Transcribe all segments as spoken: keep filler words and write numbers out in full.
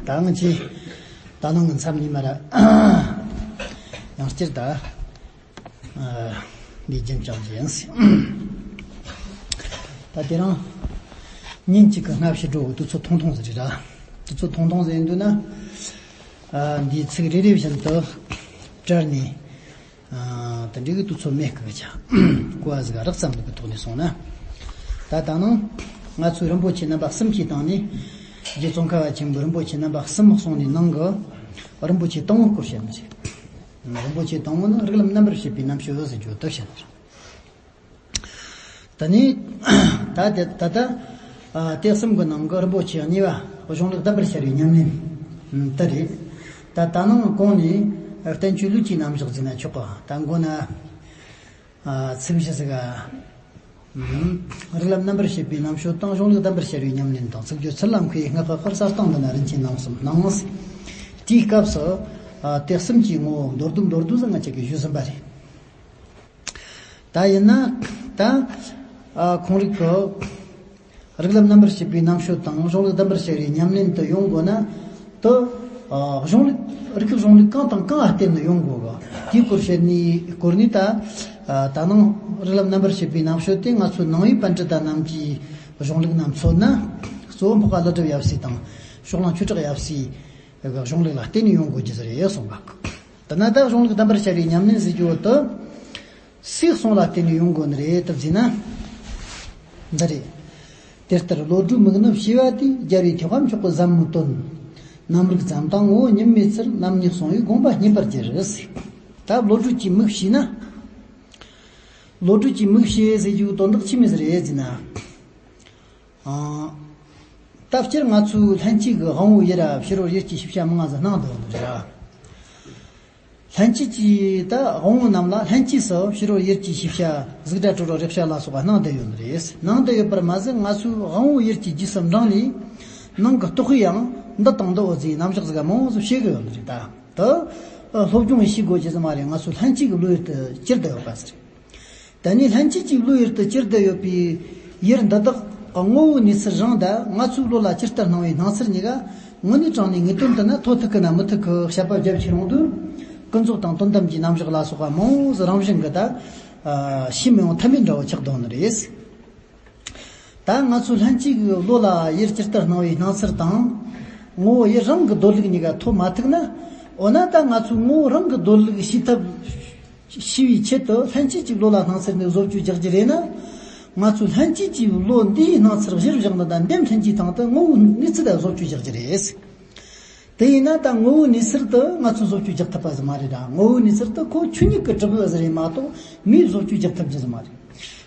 ད་ང་ཚོས་ད་ནང་གི་མཚམས་ནས་མར་ཡང་བསྐྱར་ད་འདི་རྒྱུན་བསྐྱངས་ཀྱི་ཡིན། ད་དེ་རིང་ཉིན་གཅིག་གི་སྔ་ཕྱི་འགྲོ་དུས་ཚོད་ཐུང་ཐུང་ཟིག་རེད་ར། དུས་ཚོད་ཐུང་ཐུང་ཟིག་ཡིན་དུས་ན། འདིའི་ཚིག་རེ་རེ་བཞིན་དུ་བྲལ་ནས། དེ་འདྲའི་གི་དུས་ཚོད་མེད་ཀི་ཆ། གོ་བ་ཟིག་རགས་ཙམ་གི་ཐོག་ནས་སོང་ན། ད་ད་ནང་ང་ཚོའི་རིན་པོ་ཆེ་རྣམ་པ་གསུམ་གྱི་སྟེང་ནས། རྗེ་ཙོང་ཁ་པ་ཆེན་པོའི་རིན་པོ་ཆེ་རྣམ་པ་གསུམ་གསུངས་ནས་ནང་གི་རིན་པོ་ཆེ་དང་པོའི་སྐོར་བཤད་ནི་རེད། རིན་པོ་ཆེ་དང་པོ་ནི་རིགས་ལམ་རྣམ་པར་ཕྱེ་བའི་རྣམ་དཔྱོད་ཟེར་རྒྱུ་དེ་བཤད་ནི་རེད། ད་ནི། ད་དེ་ད་ལྟ། ཨ། དེ་གསུམ་གྱི་ནང་གི་རིན་པོ་ཆེ་གཉིས་པ་གཞུང་ལུགས་བསྟན་པར་ཤར་བའི་ཉམས་ལེན། ཨ། དེ་རེད། ད་ད་ནང་གོང་ནས་བསྟན་བཅོས་ལུགས་ཀྱི་རྣམ་གཞག་ཟེར་ན་ཆོག་གི། ད་མགོ་ན། ཨ། ཚིག་བཞི་ཟིག་ག་ཨ། རིགས་ལམ་རྣམ་པར་ཕྱེ་བའི་རྣམ་དཔྱོད་དང་གཞུང་ལུགས་བསྟན་པར་ཤར་བའི་ཉམས་ལེན་དང་། ཚིག་བརྗོད་ཚུལ་ལ་མཁས་པའི་སྔགས་ཀྱི་དཀར་གསལ་སྟེང་འདི་ན་རིན་ཆེན་སྣང་གསུམ་སྣང་ངོ་ཟེར། དེའི་སྐབས་སུ། ཨ། དེ་གསུམ་གྱི་ངོ་བོ་མདོར་བསྡུས་མདོར་བསྡུས་ཟིག་ང་ཅག་གིས་ཞུས་ཟིན་པ་རེད། ད་ཡིན་ན། ད། ཨ། ཁོང་རིགས་ཀྱི་རིགས་ལམ་རྣམ་པར་ཕྱེ་བའི་རྣམ་དཔྱོད་དང་གཞུང་ལུགས་བསྟན་པར་ཤར་བའི་ཉམས་ལེན་དུ་ཡོང་དགོས་ན། དུ། ཨ། གཞུང་ལུགས། རིགས་ཀྱི་གཞུང་ལུགས་གང་དང་གང་ལ་བརྟེན་ནས་ཡོང་དགོས་གི། དེའི་སྐོར་བཤད་ནི་སྐོར་ནས་ད། ཨ། ད་ནང་རིགས་ལམ་རྣམ་པར་ཕྱེ་བའི་རྣམ་དཔྱོད་དེ་ང་ཚོའི་ནང་པའི་པཎ་ཌི་ཏ་རྣམས་ཀྱི་གཞུང་ལུགས་རྣམས་མཚོན་ན། གཙོ་བོ་འཕགས་པ་ཀླུ་སྒྲུབ་ཡབ་སྲས་དང་ཕྱོགས་གླང་ཆོས་གྲགས་ཡབ་སྲས་ཀྱི་གཞུང་ལུགས་ལ་བརྟེན་ནས་ཡོང་དགོས་རྒྱུ་ཟེར་ཡོད་གསུངས་པ། དེ་ན་ད་གཞུང་ལུགས་བསྟན་པར་ཤར་བའི་ཉམས་ལེན་ཟེར་རྒྱུ་བོ་དེ། སུའི་གསུང་ལ་བརྟེན་ནས་ཡོང་དགོས་ནི་རེད་དམ་ཟེར་ན། འདི་རེད། དེ་ལྟར་བློ་གྲོས་མིག་ནི་ཕྱེ་བ་དེས། རྒྱལ་བའི་ཐེག་པ་མཆོག་གི་ཟབ་མོའི་དོན། རྣམ་རིག་ཙམ་དང་ངོ་བོ་ཉིད་མེད་ཚུལ། རྣམ་གཉིས་གསུང་བས་དགོངས་པ་རྙེད་པར་འགྱུར་ཟེར། ད་བློ་གྲོས་ཀྱི་མིག་ཕྱེ་ན། བློ་གྲོས་ཀྱི་མིག་ཕྱེ་ཟེར་རྒྱུའི་དོན་དག་ཆི་མོ་ཟིག་རེད་ཟེར་ན། ཨང་། ད་སྤྱིར་ང་ཚོའི་ལྷན་སྐྱེས་ཀྱི་དབང་པོ་ཡུལ་ར་ཕྱི་རོལ་ཡུལ་གྱི་ཤེས་བྱ་མང་ང་ཟིག་སྣང་དུ་ཡོང་གི་རེད། ལྷན་སྐྱེས་ཀྱི་ད་དབང་པོ་རྣམས་ལ་ལྷན་སྐྱེས་སུ་ཕྱི་རོལ་ཡུལ་གྱི་ཤེས་བྱ་གཟུགས་སྒྲ་དྲི་རོ་རེག་བྱ་ལ་སོགས་པ་སྣང་དུ་ཡོད་ནི་རེད། སྣང་དུ་ཡོད་པར་མ་ཟད་ང་ཚོའི་དབང་པོ་ཡུལ་གྱི་རྗེས་སུ་འབྲངས་ནས་ནང་གི་རྟོག་པས་ཡང་འདི་དང་འདི་འོ་ཟེར་རྣམ་གཞག་ཟིག་མང་བོ་ཟིག་བྱེད་གི་ཡོད་ནི་རེད་ད། དེ་སློབ་སྦྱོང་བྱེད་དགོས་རྒྱུ་ཟིག་མ་རེད། ང་ཚོའི་ལྷན་སྐྱེས་ཀྱི་བློ་ཡུལ་དུ་གྱུར་བསྡད་ཡོད་པ་ཟེར། ད་ནི་ལྷན་སྐྱེས་ཀྱི་བློ་ཡུལ་དུ་གྱུར་བསྡད་ཡོད་པའི་ཡུལ་འདི་དག་གི་ངོ་བོའི་གནས་ཚུལ་རང་དང་ང་ཚོའི་བློ་ལ་ཇི་ལྟར་སྣང་བའི་སྣང་ཚུལ་གཉིས་ཀ་དངོས་གནས་དྲང་གནས་ངེས་དོན་དུ་ན་ཐོ་ཐུག་གི་ན་མི་ཐུག་གི་བཤད་པ་བརྒྱབ་ཕྱིར་ཡོང་དུས། ཀུན་རྫོབ་དང་དོན་དམ་གྱི་རྣམ་གཞག་ལ་སོགས་པ་མང་བོ་ཟིག་རང་བཞིན་གྱིས་ད་ཤེས་མི་ཡོང་ཐབས་མེད་འདྲ་བོ་ཆགས་བསྡད་ནི་རེད། ད་ང་ཚོའི་ལྷན་སྐྱེས་ཀྱི་བློ་ལ་ཡུལ་ཇི་ལྟར་སྣང་བའི་སྣང་ཚུལ་དང་། ངོ་བོ་ཡུལ་རང་གི་སྡོད་ལུགས་གཉིས་ཀ་ཐོ་མ་ཐུག་ན། འོ་ན་ད་ང་ཚོས་ངོ་བོ་རང་གི་སྡོད་ལུགས་ཤེས་ཐབས། ཤེས་པའི་ཆེད་དུ་ལྷན་སྐྱེས་ཀྱི་བློ་ལ་སྣང་ཚུལ་འདི་བཟོ་བཅོས་རྒྱག་རྒྱུ་རེད་ན། ང་ཚོས་ལྷན་སྐྱེས་ཀྱི་བློ་འདིའི་སྣང་ཚུལ་གཞིར་བཞག་ནས་ད་འདེམས་ལྷན་སྐྱེས་སྟེང་དུ་ངོ་བོའི་གནས་ཚུལ་ལ་བཟོ་བཅོས་རྒྱག་རྒྱུ་རེད། དེ་ཡིན་ན་ད་ངོ་བོའི་གནས་ཚུལ་དུ་ང་ཚོས་བཟོ་བཅོས་རྒྱག་ཐུབ་པ་ཟིག་མ་རེད་ད། ངོ་བོའི་གནས་ཚུལ་དུ་ཁོ་ཆོས་ཉིད་ཀྱི་གྲུབ་པ་ཟིག་རེད་མ་གཏོགས་མིས་བཟོ་བཅོས་རྒྱག་ཐུབ་རྒྱུ་ཟིག་མ་རེད།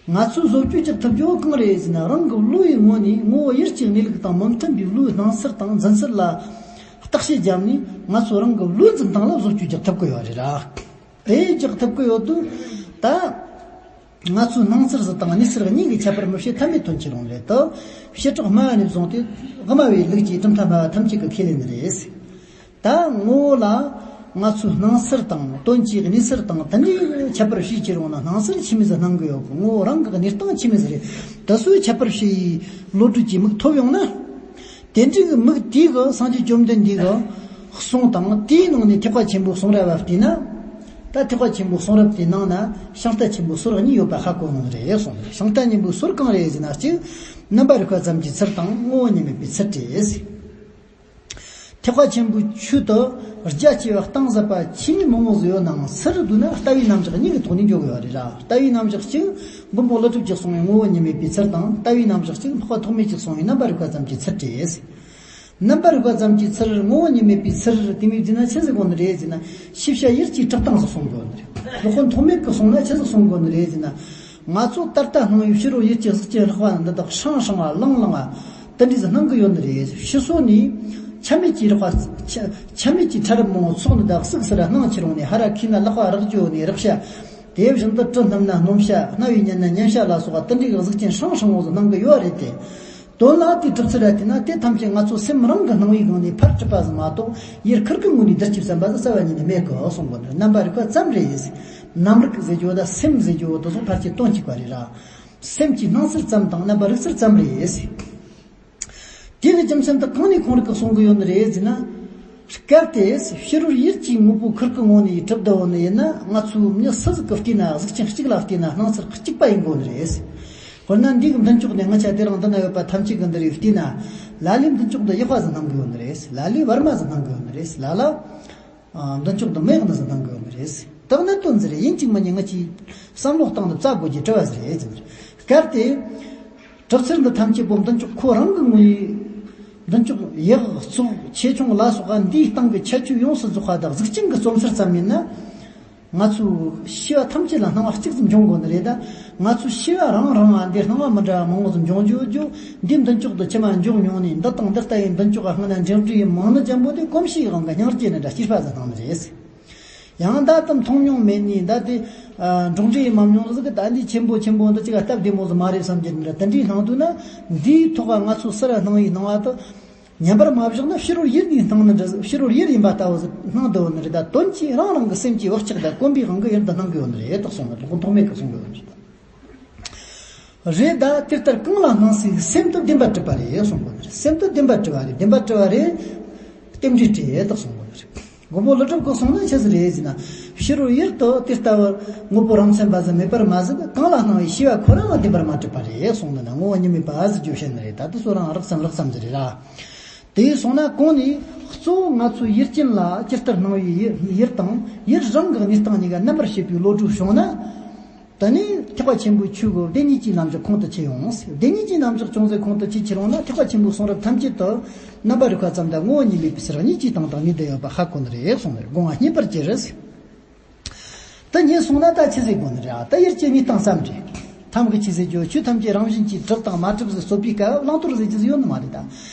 ང་ཚོས་བཟོ་བཅོས་རྒྱག་ཐུབ་རྒྱུ་གང་རེད་ཟེར་ན། རང་གི་བློ་ཡི་ངོས་ནས་ངོ་བོ་ཡུལ་གྱི་གནས་ལུགས་དང་མི་མཐུན་པའི་བློའི་སྣང་ཚུལ་དང་འཛིན་ཚུལ་ལ་བརྟག་དཔྱད་བརྒྱབ་ནས། ང་ཚོ་རང་གི་བློའི་འཛིན་སྟངས་ལ་བཟོ་བཅོས་རྒྱག་ཐུབ་ཀྱི་ཡོད་རེད་ར། དེ་རྒྱག་ཐུབ་ཀྱི་ཡོད་དུས། ད་ང་ཚོའི་སྣང་ཚུལ་ཟིག་དང་གནས་ཚུལ་གཉིས་ཀྱི་ཁྱད་པར་མི་ཕྱེད་ཐབས་མེད་དོན་གྱིས་རུང་རེད་དོ། བྱེ་བྲག་སྨྲ་བ་ནས་བཟུང་སྟེ་དབུ་མ་པའི་ལུགས་ཀྱི་གྲུབ་མཐའ་སྨྲ་བ་ཐམས་ཅད་ཀྱིས་ཁས་ལེན་ནི་རེད། ད་ངོ་བོ་ལ་ང་ཚོའི་སྣང་ཚུལ་དང་དོན་གྱི་གནས་ཚུལ་དང་དེ་འདྲའི་ཁྱད་པར་ཕྱེད་ཀྱིས་རུང་ན། སྣང་ཚུལ་ཆི་མོ་ཟིག་སྣང་གི་ཡོད་གི། ངོ་བོ་རང་གི་གནས་སྟངས་ཆི་མོ་ཟིག་རེད། དེ་ཚོའི་ཁྱད་པར་ཕྱེ་ཡི་བློ་གྲོས་ཀྱི་མིག་ཐོབ་ཡོང་ན། དེ་འདྲའི་གི་མིག་དེའི་གི་སངས་རྒྱས་བཅོམ་ལྡན་འདས་ཀྱི་གསུང་དང་། དེའི་ནང་ནས་ཐེག་པ་ཆེན་པོའི་གསུང་རབ་བ་བལྟས་ན། ད་ཐེག་པ་ཆེན་པོའི་གསུང་རབ་དེའི་ནང་ན་ཤིང་རྟ་ཆེན་པོའི་ཟུར་གཉིས་ཡོད་པ་ཧ་གོ་ནི་རེད་གསུངས་ནས། ཤིང་རྟ་གཉིས་པོའི་ཟུར་གང་རེད་ཟེར་ན། གཅིག་རྣམ་པར་རིག་པ་ཙམ་གྱི་ཚུལ་དང་ངོ་བོ་ཉིད་མེད་པའི་ཚུལ་ཏེ། ཐེག་པ་ཆེན་པོའི་ཆོས་དུ་རྒྱ་ཆེ་བ་གཏིང་ཟབ་པ་ཆེས་མང་བོ་ཟིག་ཡོད་ནའང་། ཚུར་བསྡུས་ན་ལྟ་བའི་རྣམ་གཞག་གཉིས་ཀྱི་ཐོག་ནས་འཇོག་དགོས་པ་རེད་ར། ལྟ་བའི་རྣམ་གཞག་གཅིག་མགོན་པོ་ཀླུ་སྒྲུབ་ཀྱིས་གསུངས་པའི་ངོ་བོ་ཉིད་མེད་པའི་ཚུལ་དང་། ལྟ་བའི་རྣམ་གཞག་གཅིག་འཕགས་པ་ཐོགས་མེད་ཀྱིས་གསུངས་པའི་རྣམ་པར་རིག་པ་ཙམ་གྱི་ཚུལ་ཏེ། རྣམ་པར་རིག་པ་ཙམ་གྱི་ཚུལ། ངོ་བོ་ཉིད་མེད་པའི་ཚུལ་དེ་མོ་བསྡུས་ན་ཆི་ཟིག་གོ་ནི་རེད་ཟེར་ན། ཤེས་བྱ་ཡུལ་གྱི་གྲུབ་སྟངས་སུ་གསུང་དགོས་ནི་རེད། སློབ་དཔོན་ཐོགས་མེད་ཀྱིས་གསུངས་ན་ཆི་ཟིག་གསུང་དགོས་ནི་རེད་ཟེར་ན། ང་ཚོ་ད་ལྟ་སྣང་བའི་ཕྱི་རོལ་ཡུལ་གྱི་གཟུགས་ཅན་ལྷགས་པ་འདི་དག་ཧྲང་ཧྲང་བ་ལང་ལང་བ་དེ་འདྲ་ཟིག་སྣང་གི་ཡོད་ནི་རེད། ཕྱི་སོ་ནས་ཆ་མེད་ཀྱི་རེག་པ། ཆ་ཆ་མེད་ཀྱི་ཕྲ་རབ་མང་བོ་ཚོགས་ནི་དང་། ཟུག་ཟེར་ར་སྣང་ཕྱིར་འོང་ནས། ཧ་ར་ཁུས་ན་ལག་པ་རེག་རྒྱུ་ནས་རེག་བྱ། དེ་བཞིན་དུ་དྲི་སྣོམ་ན་སྣོམ་བྱ། རྣ་བས་ཉན་ན་ཉན་བྱ་ལ་སོགས་པ་དེ་འདྲའི་གཟུགས་ཅན་ཧྲང་ཧྲང་བོ་ཟིག་སྣང་གི་ཡོད་རེད་དེ། དོན་ལ་དེའི་གྲུབ་ཚུལ་ར་བལྟས་ན། དེ་ཐམས་ཅད་ང་ཚོ་སེམས་རང་གི་སྣང་བའི་སྒང་ནས་ཕར་གྲུབ་པ་ཟིག་མ་གཏོགས། ཡུལ་ཁུར་གི་ངོས་ནས་བསྡུར་གྱི་བསམ་པ་ཟིག་རྩ་བ་ཉིད་ནས་མེད་གི་གསུང་གོ་ནི། རྣམ་པར་རིག་པ་ཙམ་རེད། རྣམ་རིག་ཟེར་རྒྱུ་བོ་དང་སེམས་ཟེར་རྒྱུ་བོ་དེ་ཚོ་ཕལ་ཆེར་དོན་གཅིག་པ་རེད་ར། སེམས་ཀྱི་སྣང་ཚུལ་ཙམ་དང་རྣམ་པར་རིག་ཚུལ་ཙམ་རེད། དེ་གི་རྒྱུ་མཚན་དེ་གང་ནས་ཁོང་རང་གིས་གསུང་གི་ཡོད་ནི་རེད་ཟེར་ན། སྐབས་དེ་ཕྱི་རོལ་ཡུལ་གྱི་དངོས་པོ་ཁུར་གི་ངོ་ནས་གྲུབ་བསྡད་ཡོད་ནི་ཡིན་ན། ང་ཚོའི་མྱི་སུ་ཟིག་གི་བལྟས་ན། གཟུགས་ཅན་གཅིག་ལ་བལྟས་ན། སྣང་ཚུལ་གཅིག་པ་ཡིན་དགོས་ནི་རེད། དཔེར་ན་འདི་གི་མདུན་ཅོག་ནས་ང་ཆ་དེ་རིང་འདི་ན་ཡོད་པ་ཐམས་ཅད་གི་འདི་རིགས་བལྟས་ན། ལ་ལས་མདུན་ཅོག་འདི་ཡག་པ་ཟིག་སྣང་གི་ཡོད་ནི་རེད། ལ་ལས་བར་མ་ཟིག་སྣང་གི་ཡོད་ནི་རེད། ལ་ལ། ཨ། མདུན་ཅོག་འདི་མེད་ནི་ཟིག་སྣང་གི་ཡོད་ནི་རེད། དེ་གནད་དོན་ཟིག་རེད། ཡིན་གཅིག་མིན་གཉིས་ང་ཆའི་བསམ་བློ་བཏང་ནས་བཙལ་དགོས་ཀྱི་དྲི་བ་ཟིག་རེད་ཟེར། སྐབས་དེ། གྲུབ་ཚུལ་འདི་ཐམས་ཅད་པོ་མདུན་ཅོག་ཁོ་རང་གི་ངོས་ནས། མདུན་ཅོག་ཡག་བཙོག་ཆེ་ཆུང་ལ་སོགས་པ་འདིའི་སྟེང་གི་ཁྱད་ཆོས་ཡོངས་སུ་རྫོགས་པ་དང་གཟུགས་ཅན་གྱི་རྩོམ་སྲོལ་ཙམ་ཡིན་ན། ང་ཚོའི་ཤེས་པ་ཐམས་ཅད་ལ་སྣང་བ་གཅིག་ཙམ་འབྱུང་དགོས་ནི་རེད་ད། ང་ཚོའི་ཤེས་པ་རང་རང་ལ་འདི་སྣང་བ་མི་འདྲ་བ་མང་བོ་ཟིག་འབྱུང་རྒྱུ་རྒྱུ། འདི་མདུན་ཅོག་ཏུ་ཕྱི་མ་འཇོག་མྱོང་ནས། འདི་དང་འདི་ལྟ་བུའི་མདུན་ཅོག་ག་སྔོན་ན་འབྲེལ་འདྲིས་མང་ནི་ཅན་པོ་དེ་གོམས་གཤིས་དབང་གི་སྙིང་རྗེ་ནི་འདྲ་སྐྱེས་པ་ཟིག་སྣང་ནི་རེད། ཡང་ད་དུ་མཐོང་མྱོང་མེད་ནི་ད་དེ། ཨ། འགྲོགས་འདྲིས་མ་མྱོང་ཟིག་གི་ད་འདི་ཆེན་པོ་ཆེན་པོ་འདི་ཅིག་སྟབས་བདེ་མོ་ཟིག་མ་རེད་བསམ་གྱི་འདྲ། དེ་འདྲའི་སྣང་དུས་ན། འདིའི་ཐོག་ག་ང་ཚོ་སུ་ར་སྣང་བའི་སྣང་བ་དེ། ཉམས་པར་མ་བཞག་ན་ཕྱི་རོལ་ཡུལ་ནས་སྣང་ནི་འདྲ། ཕྱི་རོལ་ཡུལ་ཡིན་པ་ལྟ་བུ་ཟིག་སྣང་བསྡད་ཡོད་ནི་རེད་ད། དོན་གྱིས་རང་རང་གི་སེམས་ཀྱི་བག་ཆགས་དང་གོམས་པའི་དབང་གིས་ཡུལ་འདི་སྣང་གི་ཡོད་ནི་རེད་དོ་གསུངས་ནི། ཐོགས་མེད་ཀྱི་གསུང་གི་ཡོད་ནི་རེད་ད། རེད་ད། དེ་ལྟར་གང་ལ་སྣང་སའི་སེམས་དེ་བདེན་པར་གྲུབ་པ་རེད་གསུང་གི་ཡོད་ནི་རེད། སེམས་དེ་བདེན་པར་གྲུབ་པ་རེད། བདེན་པར་གྲུབ་པ་རེད། རྟེན་འབྲེལ་བྲལ་དོ་གསུང་གི་ཡོད་ནི་རེད། མགོན་པོ་ཀླུ་སྒྲུབ་ཀྱིས་གསུངས་ན་ཆི་ཟིག་རེད་ཟེར་ན། ཕྱི་རོལ་ཡུལ་དུ་དེ་ལྟ་བུར་དངོས་པོ་རང་མཚན་པ་ཟིག་མེད་པར་མ་ཟད། གང་ལ་སྣང་བའི་ཤེས་པ་ཁོ་རང་ལ་བདེན་པར་མ་གྲུབ་པ་རེད་གསུངས་ནི་ན། ངོ་བོ་གཉིས་མེད་པ་ཟེར་རྒྱུ་བཤད་ནི་རེད་ད། དེ་ཚོ་རང་རགས་ཙམ་རགས་ཙམ་ཟིག་རེད་ར། དེ་སོང་ན་གོང་ནས་གཙོ་བོ་ང་ཚོའི་ཡུལ་ཅན་ལ་ཇི་ལྟར་སྣང་བའི་ཡུལ་ཡུལ་དང་ཡུལ་རང་གི་གནས་སྟངས་གཉིས་ཀ་རྣམ་པར་ཕྱེ་བའི་བློ་གྲོས་བྱུང་ན། དེ་ནས་ཐེག་པ་ཆེན་པོའི་ཆོས་སྒོ་བདེན་གཉིས་ཀྱི་ལམ་གྱི་ཁོང་དུ་ཆུད་ཡོང་། བདེན་གཉིས་ཀྱི་ལམ་གྱི་ཅུང་ཟད་ཁོང་དུ་ཆུད་ཕྱིར་འོང་ན། ཐེག་པ་ཆེན་པོའི་གསུང་རབ་ཐམས་ཅད་དུ་རྣམ་པར་རིག་པ་ཙམ་དང་ངོ་བོ་གཉིས་མེད་པའི་ཕྱིར་གཉིས་ཀྱིས་བཏང་དང་གཉིས་ལྡན་ཡོད་པ་ཧ་གོ་ནི་རེད་གསུངས་ནས་དགོངས་པ་རྙེད་པར་གྱུར། དེ་རྙེད་སོང་ན་ད་ཆི་ཟིག་དགོས་ནི་རེད། ད་ཡུལ་གྱི་གནས་སྟངས་ཙམ་རེད། ཐམས་ཀྱི་ཆོས་ཟེར་རྒྱུ་ཆོས་ཐམས་ཅད་རང་བཞིན་གྱིས་གྲུབ་དང་མ་གྲུབ་ཟེར་རྩོད་པའི་སྐབས་བླང་དོར་ཟེར་རྒྱུ་ཟིག་ཡོད་ནི་མ་རེད་ད།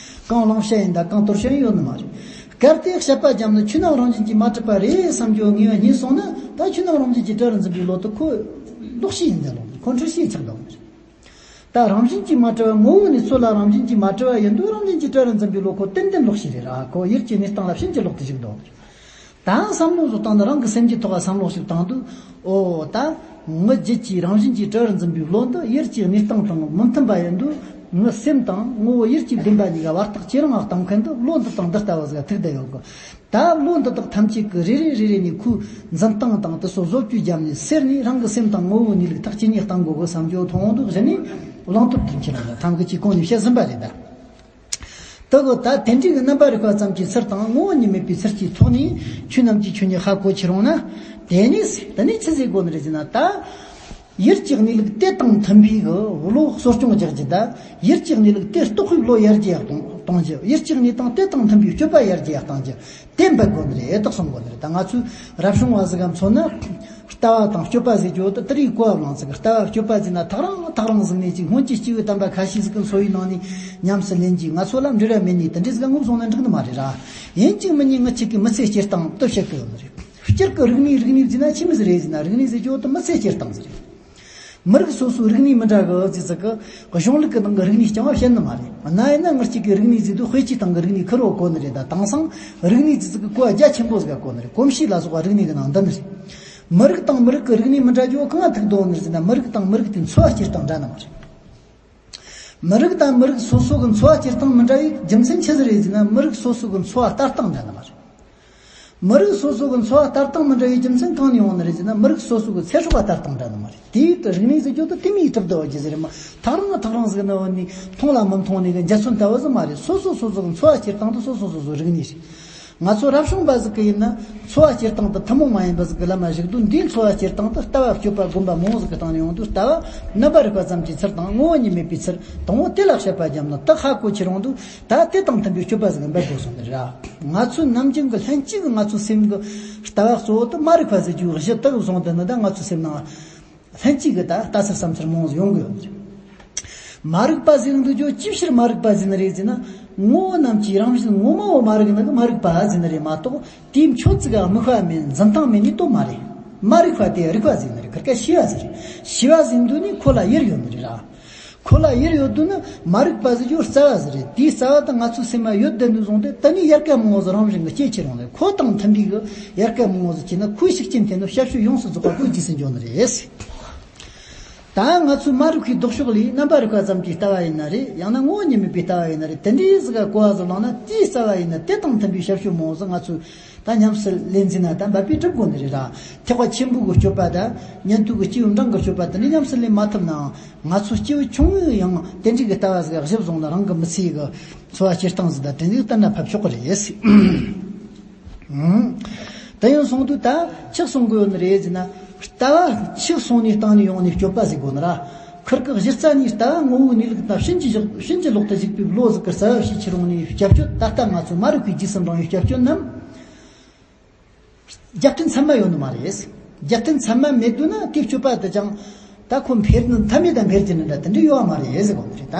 གང་བླང་བྱ་ཡིན་ད་གང་དོར་བྱ་ཡིན་ཡོད་ནི་མ་རེད། གལ་ཏེ་དཔྱད་པ་བརྒྱབ་ན་ཆོས་རྣམས་རང་བཞིན་གྱིས་མ་གྲུབ་པ་རེད་བསམ་རྒྱུ་ངེས་པ་རྙེད་སོང་ན། ད་ཆོས་རྣམས་རང་བཞིན་གྱིས་གྲུབ་པར་འཛིན་པའི་བློ་དེ་ཁོ་ལོག་ཤེས་ཡིན་ད་ལོག་ཁོ་འཁྲུལ་ཤེས་ཆགས་འདུག་ད་རང་བཞིན་གྱིས་མ་གྲུབ་པ། ངོ་བོ་ནས་ཚུར་ལ་རང་བཞིན་གྱིས་མ་གྲུབ་པ་ཡིན་དུས་རང་བཞིན་གྱིས་གྲུབ་པར་འཛིན་པའི་བློ་ཁོ་ཏན་ཏན་ལོག་ཤེས་རེད་ར། ཁོ་ཡུལ་གྱི་གནས་སྟངས་ལ་ཕྱིན་ཅི་ལོག་ཏུ་ཞུགས་འདུག་ད་བསམ་བློ་བཟོ་སྟངས་ནི་རང་གི་སེམས་ཀྱི་ཐོག་ལ་བསམ་བློ་ཞིག་བཏང་དུས། ཨོ་ད་ངའི་རྒྱུད་ཀྱི་རང་བཞིན་གྱིས་གྲུབ་པར་འཛིན་པའི་བློ་འདི་ཡུལ་གྱི་གནས་སྟངས་དང་མི་མཐུན་པ་ཡིན་དུས། ངའི་སེམས་དང་ངོ་བོ་ཡུལ་གྱི་བདེན་པ་གཉིས་ཀ་བར་ཐག་ཇེ་རིང་ལ་བཏང་མཁན་འདི་བློ་འདི་དང་འདི་ལྟ་བུ་ཟིག་ཐུག་བསྡད་ཡོད་གི། ད་བློ་འདི་དག་ཐམས་ཅད་ཀྱི་རེ་རེ་རེ་རེ་ནས་ཁོའི་འཛིན་སྟངས་དང་དེ་ཚོ་བཟོ་བཅོས་བརྒྱབ་ནས་སེལ་ནས། རང་གི་སེམས་དང་ངོ་བོའི་གནས་ལུགས་ཐག་ཇེ་ཉེ་བཏང་དགོས་གི་བསམ་རྒྱུ་མཐོང་འདུག་གཞི་ནས་བླང་དོར་དོན་ཁྱེད་རང་ལ་ཐམས་ཀྱི་ཅིག་གོང་ནས་བཤད་ཟིན་པ་རེད་ད། དེ་གི་ད་དེ་འདྲའི་གི་རྣམ་པར་རིག་པ་ཙམ་གྱི་ཚུལ་དང་ངོ་བོ་ཉིད་མེད་པའི་ཚུལ་གྱི་ཐོག་ནས་ཆོས་རྣམས་ཀྱི་ཆོས་ཉིད་ཧ་གོ་ཁྱེར་འོང་ན། དེ་ནས་དེ་ནས་ཆི་ཟེར་དགོས་ནི་རེད་ཟེར་ན་ད། ཡུལ་གྱི་གནས་ལུགས་དེ་དང་མཐུན་པའི་གི་བློ་གསོ་སྐྱོང་རྒྱག་རྒྱུ་དང་། ཡུལ་གྱི་གནས་ལུགས་དེ་རྟོགས་པའི་བློ་ཡར་རྒྱས་གཏོང་གཏོང་རྒྱུ། ཡུལ་གྱི་གནས་སྟངས་དེ་དང་མཐུན་པའི་སྤྱོད་པ་ཡར་རྒྱས་གཏང་རྒྱུ། དེ་འབད་དགོས་ནི་རེད་དོ་གསུང་དགོས་ནི་རེད། ད་ང་ཚོའི་རབ་བྱུང་བ་ཟིག་ག་མཚོན་ན། ལྟ་བ་དང་སྤྱོད་པ་ཟེར་རྒྱུ་དེ་དེ་རིགས་གོ་བ་བླངས་ཟིག་ལྟ་བ་སྤྱོད་པ་ཟེར་ན་ཐག་རིང་ཐག་རིང་ཟིག་ནས་ཅིག་སྔོན་གྱི་སྐྱེས་བུ་དམ་པ་ཁ་ཤས་ཟིག་གི་འཚོ་བའི་ནང་ནས་ཉམས་སུ་ལེན་རྒྱུ། ང་ཚོ་ལ་འབྲེལ་བ་མེད་ནས་དེ་འདྲ་ཟིག་ག་ངོ་བཟུང་ན་འགྲིག་ནི་མ་རེད་ར། ཡིན་གཅིག་མིན་གཉིས་ངི་གཅིག་གི་མི་ཚེ་སྐྱེལ་སྟངས་དེ་བཤད་གི་ཡོད་ནི་རེད། སྤྱིར་གི་རིག་གནས་རིག་གནས་ཟེར་ན་ཆི་མོ་ཟིག་རེད་ཟེར་ན། རིག་གནས་ཟེར་རྒྱུ་དེ་མི་ཚེ་སྐྱེལ་སྟངས་ཟིག་རེད། མི་རིགས་སོ་སོའི་རིག་གནས་མི་འདྲ་གི་ཟེར་ཟིག་གི་གཞུང་ལུགས་ཀྱི་ནང་གི་རིག་གནས་རྐྱང་བ་བཤད་ནི་མ་རེད། གནའ་ཡིན་ན་ངི་གཅིག་གི་རིག་གནས་ཟེར་དུས་དཔེ་ཆའི་སྟེང་གི་རིག་གནས་ཁེར་བོ་གོ་ནི་རེད། ད་དེང་སང་རིག་གནས་ཟེར་ཟིག་གི་གོ་བ་རྒྱ་ཆེན་པོ་ཟིག་ག་གོ་ནི་རེད། གོམས་གཤིས་ལ་སོགས་པ་རིག་གནས་གི་ནང་འདུ་ནི་རེད། མི་རིགས་དང་མི་རིགས་ཀྱི་རིག་གནས་མི་འདྲ་རྒྱུ་གང་ང་ཐུག་འདུག་ནི་ཟེར་ན། མི་རིགས་དང་མི་རིགས་དེ་འཚོ་བ་སྐྱེལ་སྟངས་འདྲ་ནི་མ་རེད། མི་རིགས་དང་མི་རིགས་སོ་སོ་གི་འཚོ་བ་སྐྱེལ་སྟངས་མི་འདྲ་བའི་རྒྱུ་མཚན་ཆི་ཟིག་རེད་ཟེར་ན། མི་རིགས་སོ་སོ་གི་འཚོ་བ་ལྟ་སྟངས་འདྲ་ནི་མ་རེད། མི་རིགས་སོ་སོ་གི་འཚོ་བ་ལྟ་སྟངས་མི་འདྲ་བའི་རྒྱུ་མཚན་གང་ནས་ཡོང་ནི་རེད་ཟེར་ན། མི་རིགས་སོ་སོ་གི་ཚེ་སྲོག་ལ་ལྟ་སྟངས་འདྲ་ནི་མ་རེད། དེའི་དུ་རིག་གནས་ཟེར་རྒྱུ་དེ་དེ་མོ་གྲུབ་བསྡད་ཡོད་རྒྱུ་ཟིག་རེད་མ། ཐག་རིང་ཐག་རིང་ཟིག་ནས་བུད་ནས་མཐོང་ལ་མི་མཐོང་ནི་གི་འཇའ་ཚོན་ལྟ་བུ་ཟིག་མ་རེད། སོ་སོ་སོ་སོ་གི་འཚོ་བ་སྐྱེལ་སྟངས་དེ་སོ་སོ་སོ་སོའི་རིག་གནས་རེད། ང་ཚོ་རབ་བྱུང་པ་ཟིག་གི་ཡིན་ན། འཚོ་བ་སྐྱེལ་སྟངས་དེ་ཐུན་མོང་མ་ཡིན་པ་ཟིག་གི་ལམ་མ་ཞུགས་དུས། འདིའི་འཚོ་བ་སྐྱེལ་སྟངས་དེ་ལྟ་བ་སྤྱོད་པ་སྒོམ་པ་མང་བོ་ཟིག་གི་སྟེང་ནས་ཡོང་དུས། ལྟ་བ་རྣམ་པར་རིག་པ་ཙམ་གྱི་ཚུལ་དང་ངོ་བོ་ཉིད་མེད་པའི་ཚུལ་དང་པོ་དེ་ལ་དཔྱད་པ་བརྒྱབ་ན་དེ་ཧ་གོ་ཁྱེར་འོང་དུས། ད་དེ་དང་མཐུན་པའི་སྤྱོད་པ་ཟིག་འབད་དགོས་སོང་ནི་རེད། ང་ཚོའི་ནམ་རྒྱུན་གྱི་ལྷན་སྐྱེས་ཀྱི་ང་ཚོའི་སེམས་ཀྱི་ལྟ་བ་གཙོ་བོ་དེ་མ་རིག་པ་ཟེར་རྒྱུའི་གཞི་དེ་གི་བཟུང་དེ་ནི། ད་ང་ཚོའི་སེམས་ནང་ལྷན་སྐྱེས་ཀྱི་ད་ལྟ་ཚུལ་བསམ་ཚུལ་མང་བོ་ཡོང་གི་ཡོད་རེད། མ་རིག་པ་ཟེར་འདུག་རྒྱུ་ཅིའི་ཕྱིར་མ་རིག་པ་ཟེར་ནི་རེད་ཟེར་ན། ངོ་བོ་རྣམས་ཀྱི་རང་བཞིན་ངོ་མ་བོ་མ་རིག་ནི་གི་མ་རིག་པ་ཟེར་ནི་རེད་མ་གཏོགས། དེའི་ཆོས་ཚིག་ག་དམིགས་པ་མེད། འཛིན་སྟངས་མེད་ནི་དོན་མ་རེད། མ་རིག་པ་དེ་རིག་པ་ཟེར་ནི་རེད། ཁེར་ཁ་ཤེས་པ་ཟེར་རེད། ཤེས་པ་ཟེར་འདུག་ནི་ཁོ་ལ་ཡུལ་ཡོད་ནི་རེད་ར། ཁོ་ལ་ཡུལ་ཡོད་དུས་ནི་མ་རིག་པ་ཟེར་རྒྱུ་རྩ་བ་ཟིག་རེད། དེའི་རྩ་བ་དེ་ང་ཚོའི་སེམས་མ་ཡོད་བསྡད་ནས་བཟུང་སྟེ། དེ་ནས་ཡལ་ག་མང་བོ་ཟིག་རང་བཞིན་གྱིས་སྐྱེ་ཁྱེར་འོང་ནས། ཁོ་དང་མཐུན་པའི་གི་ཡལ་ག་མང་བོ་ཟིག་སྐྱེས་ན། ཁོའི་ཤུགས་རྐྱེན་དེ་ནི་ཞབས་ཞུ་ཡོངས་སུ་རྫོགས་པ་ཁོའི་རྗེས་སུ་འཇུག་ནི་རེད། ད་ང་ཚོའི་མ་རིག་པའི་ལྡོག་ཕྱོགས་ལས་རྣམ་པར་རིག་པ་ཙམ་གྱི་ལྟ་བ་ཡིན་ན་རེད། ཡང་ན་ངོ་བོ་ཉིད་མེད་པའི་ལྟ་བ་ཡིན་ན་རེད། དེ་འདྲའི་ཟིག་ག་གོ་བ་ཟིག་བླངས་ན། དེའི་རྩ་བ་ཡིན་ན་དེ་དང་མཐུན་པའི་ཞབས་ཞུ་མང་ཟིག་ང་ཚོས་ད་ཉམས་སུ་ལེན་ཟིན་ན་ད་འབད་པས་སྒྲུབ་དགོས་ནི་རེད་ར། ཐེག་པ་ཆེན་པོའི་གི་སྤྱོད་པ་དང་ཉན་ཐོས་ཀྱི་སྐྱེས་བུ་འབྲིང་གི་སྤྱོད་པ་དེ་འདྲ་ཉམས་སུ་ལེན་མ་ཐུབ་ནའང་། ང་ཚོ་སྐྱེས་བུ་ཆུང་ངུས་ཡང་དེ་འདྲའི་གི་ལྟ་བ་ཟིག་གཞི་བཟུང་ན་རང་གི་མི་ཚེ་གི་འཚོ་བ་སྐྱེལ་སྟངས་ཟིག་ད་དེ་འདྲའི་ལྟར་ན་ཕབ་ཆོག་གི་རེད། ཨང་། དེ་ཡང་སོང་དུས་ད་ཆི་སོང་གི་ཡོད་ནི་རེད་ཟེར་ན། ལྟ་བ་ཆི་སོང་ནས་བཏང་ནས་ཡོང་ནས་སྤྱོད་པ་ཟིག་དགོས་ནི་ར། ཁིར་གི་གཞི་རྩ་ནས་ལྟ་བ་ངོ་བོའི་གནས་ལུགས་དང་ཕྱིན་ཅི་བཞག་ཕྱིན་ཅི་ལོག་ཏུ་གཞིགས་པའི་བློ་ཟིག་གི་རྩ་བ་ཤེས་ཁྱེར་ཡོང་ནས་སྐྱབས་བཅོལ། ད་ལྟ་ང་ཚོ་མ་རིག་པའི་རྗེས་སུ་འབྲང་བའི་སྐྱབས་བཅོལ་རྣམས། རྒྱབ་རྟེན་ཚད་མ་ཡོད་ནི་མ་རེད། རྒྱབ་རྟེན་ཚད་མ་མེད་དུས་ན་དེའི་སྤྱོད་པ་དེ་ཅང་ད་ཁོ་འཕེར་ནི་མཐའ་མེད་དང་འཕེར་གྱི་ནི་འདྲ་དེ་འདྲ་ཡོད་མ་རེད་ཟེར་གོ་ནི་རེད། ད་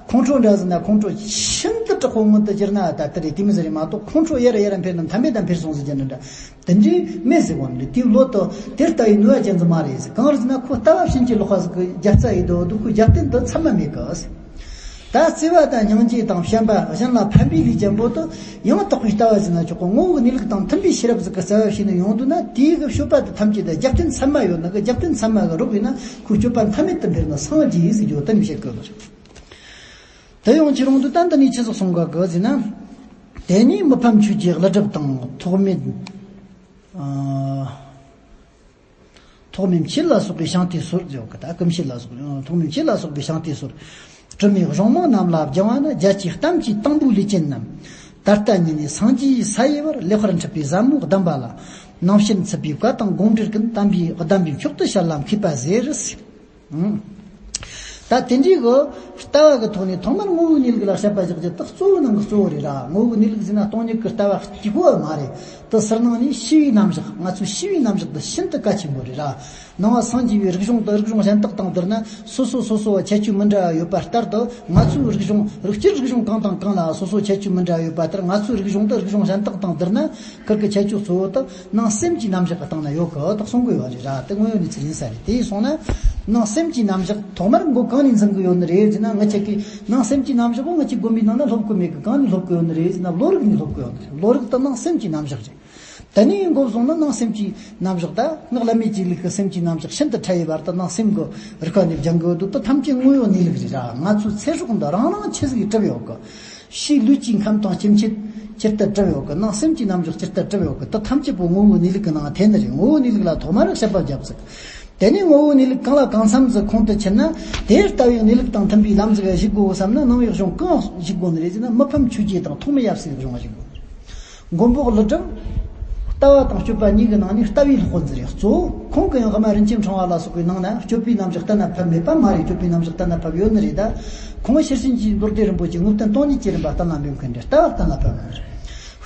ཁོང་ཁྲོ་འདྲ་ཟེར་ན་ཁོང་ཁྲོ་ཤིན་ཏུ་དྲག་པོ་མངོན་དུ་གྱུར་ན་ད་དེ་རེད། དེ་མི་ཟེར་རེད་མ་གཏོགས་ཁོང་ཁྲོ་ཡར་ཡར་འཕེར་ན་མཐའ་མེད་དང་འཕེར་སོང་ཟེར་གྱི་ནི་འདྲ་དེ་འདྲའི་མེད་ཟེར་གོ་ནི་རེད། དེའི་བློ་དང་དེ་ལྟ་བུའི་ནུས་པ་ཅན་ཟིག་མ་རེད་ཟེར། གང་རེད་ཟེར་ན་ཁོ་ལྟ་བ་ཕྱིན་ཅི་ལོག་པ་ཟིག་གི་རྒྱབ་རྩ་ཡིན་དོ་འདུག་ཁོའི་རྒྱབ་རྟེན་དུ་ཚད་མ་མེད་གི་ཟེར། ད་བརྩེ་བ་དང་སྙིང་རྗེ་དང་བྱམས་པ་གཞན་ལ་ཕན་པའི་ལས་ཅན་པོ་དེ་ཡང་དག་པའི་ལྟ་བ་ཟེར་ན་ཆོག་གི། ངོ་བོའི་གནས་ལུགས་དང་མཐུན་པའི་ཤེས་རབ་ཟིག་གི་རྩ་བ་ཤེས་ནས་ཡོང་དུས་ན། དེའི་གི་སྤྱོད་པ་དེ་ཐམས་ཅད་དེ་རྒྱབ་རྟེན་ཚད་མ་ཡོད་ནི་གི་རྒྱབ་རྟེན་ཚད་མ་གི་རོགས་ཡིན་ན་ཁོའི་སྤྱོད་པ་མཐའ་མེད་དུ་འཕེལ་ནི་སངས་རྒྱས་ཟེར་རྒྱུ་གཏན་ནས་བཤད་དགོས་པ་རེད། དེ་ཡང་ཁྱེད་རང་དུ་ད་འདི་ནས་ཆི་ཟིག་གསུང་ག་གི་ཟེར་ན། དེ་ནས་མི་ཕམ་ཆོས་ཀྱི་ཀླུ་སྒྲུབ་དང་ཐོགས་མེད། ཨ། ཐོགས་མེད་མཆེད་ལ་སོགས་པའི་བྱང་ལྟས་སོར་ཟེར་གི། ད་སྐུ་མཆེད་ལ་སོགས་ཐོགས་མེད་མཆེད་ལ་སོགས་པའི་བྱང་ལྟས་སོར། དྲི་མེད་གཞུང་མང་རྣམས་ལ་སྦྱང་བ་ནི། རྒྱ་ཆེའི་གཏམ་གྱི་དང་པོའི་ལས་ཅན་རྣམས། ད་ལྟ་ཉིད་ནས་སངས་རྒྱས་ས་ཡི་བར། ལེགས་པར་འཁྲིད་པའི་ཟབ་མོ་གདམས་པ་ལ། ནང་བྱན་ཚུད་པའི་བཀའ་དང་དགོངས་འགྲེལ་ཀུན། དམ་པའི་གདམས་པའི་མཆོག་ཏུ་ཤར་ལ་མཁས་པ་ཟེར། ཨང་། ད་དེ་འདྲའི་གི་ལྟ་བ་གི་ཐོག་ནས་ཐོག་མར་ངོ་བོའི་གནས་ལུགས་ལ་དཔྱད་པ་བཞག་རྒྱུ་དེ་གཙོ་བོ་ནང་གི་གཙོ་བོ་རེད་ར། ངོ་བོའི་གནས་ལུགས་ཟེར་ན་སྟོང་ཉིད་ཀྱི་ལྟ་བ་གཅིག་པོ་མ་རེད། དེ་ཟུར་ནང་ནས་ཤེས་པའི་རྣམ་གཞག་ང་ཚོའི་ཤེས་པའི་རྣམ་གཞག་དེ་ཤིན་ཏུ་གལ་ཆེན་པོ་རེད་ར། ནང་པ་སངས་རྒྱས་པའི་རིག་གཞུང་དེ་རིག་གཞུང་གཞན་དག་དང་བསྡུར་ན་སོ་སོ་སོ་སོ་ཁྱད་ཆོས་མི་འདྲ་བ་ཡོད་པ་ལྟར་དུ། ང་ཚོའི་རིག་གཞུང་རིག་སྤྱིའི་རིག་གཞུང་གང་དང་གང་ལ་སོ་སོ་ཁྱད་ཆོས་མི་འདྲ་བ་ཡོད་པ་ལྟར། ང་ཚོའི་རིག་གཞུང་དེ་རིག་གཞུང་གཞན་དག་དང་བསྡུར་ན། ཁིར་གི་ཁྱད་ཆོས་གཙོ་བོ་དག་ནང་སེམས་ཀྱི་རྣམ་གཞག་གི་སྟེང་ན་ཡོད་གི་དག་གསུང་གི་ཡོད་རེད་ར། དེ་དངོས་ཡོད་གནས་ཚུལ་ཡིན་ས་རེད། དེ་ཡིན་སོང་ན་ནང་སེམས་ཀྱི་རྣམ་གཞག་ཐོག་མར་མགོ་གང་ནས་འཛིན་གི་ཡོད་ནི་རེད་ཟེར་ན། ང་ཆ་གི་ནང་སེམས་ཀྱི་རྣམ་གཞག་གོ་ང་ཆ་དགོན་པའི་ནང་ན་སློབ་གི་མེད་གི། གང་ནས་སློབ་གི་ཡོད་ནི་རེད་ཟེར་ན་བློ་རིག་ནས་སློབ་གི་ཡོད་ནི་རེད། བློ་རིག་དེ་ནང་སེམས་ཀྱི་རྣམ་གཞག་རེད། དེ་ནས་མགོ་བཟུང་ན་ནང་སེམས་ཀྱི་རྣམ་གཞག་ད་སྔགས་བླ་མེད་ཀྱི་ལུགས་ཀྱི་སེམས་ཀྱི་རྣམ་གཞག་ཤིན་ཏུ་ཕྲ་བའི་བར་དུ་ནང་སེམས་ཀྱི་རིག་པ་ནས་སྦྱང་གི་ཡོད་དུས། དེ་ཐམས་ཅད་དངོས་ཡོད་གནས་ལུགས་རེད་ར། ང་ཚོའི་ཚེ་སྲོག་འདི་རང་རང་ཆི་ཟིག་གིས་གྲུབ་ཡོད་གི། ཕྱིའི་ལུས་ཀྱི་ཁམས་དང་སྐྱེ་མཆེད་ཇི་ལྟར་གྲུབ་ཡོད་གི། ནང་སེམས་ཀྱི་རྣམ་གཞག་ཇི་ལྟར་གྲུབ་ཡོད་གི། དེ་ཐམས་ཅད་པོ་ངོ་བོའི་གནས་ལུགས་ཀྱི་ནང་ཐེ་ནི་རེད། ངོ་བོའི་གནས་ལུགས་ལ་ཐོག་མར་དཔྱད་པ་བརྒྱབ་ཚིག་དེ་ནས་ངོ་བོའི་གནས་ལུགས་གང་ལ་གང་འཚམ་ཟིག་ཁོང་དུ་ཆུད་ན། དེ་ལྟ་བུའི་གནས་ལུགས་དང་མཐུན་པའི་ལམ་ཟིག་ག་ཞུགས་དགོས་བསམ་ན། ནང་པའི་གཞུང་གང་ཞུགས་དགོས་ནི་རེད་ཟེར་ན། མི་ཕམ་ཆོས་བརྒྱད་དང་ཐོགས་མེད་ཡབ་སྲས་ཀྱི་གཞུང་ང་ཞུགས་དགོས། མགོན་པོ་ཀླུ་སྒྲུབ། ལྟ་བ་དང་སྤྱོད་པ་གཉིས་ཀྱི་ནང་ནས་ལྟ་བའི་སློབ་དཔོན་ཟིག་རེད། གཙོ་བོ་ཁོང་གི་ཡང་དབུ་མ་རིན་ཆེན་ཕྲེང་བ་ལ་སོགས་པའི་ནང་ན་སྤྱོད་པའི་རྣམ་གཞག་གཏན་ལ་ཕབ་མེད་པ་མ་རེད། སྤྱོད་པའི་རྣམ་གཞག་གཏན་ལ་ཕབ་ཡོད་ནི་རེད། ད་ཁོང་ཤེར་ཕྱིན་གྱི་མདོ་སྡེ་རིན་པོ་ཆེ་དངོས་བསྟན་སྟོང་ཉིད་ཀྱི་རིམ་པ་གཏན་ལ་འབེབས་མཁན་རེད། ལྟ་བ་གཏན་ལ་ཕབ་ཡོད་ནི་རེད།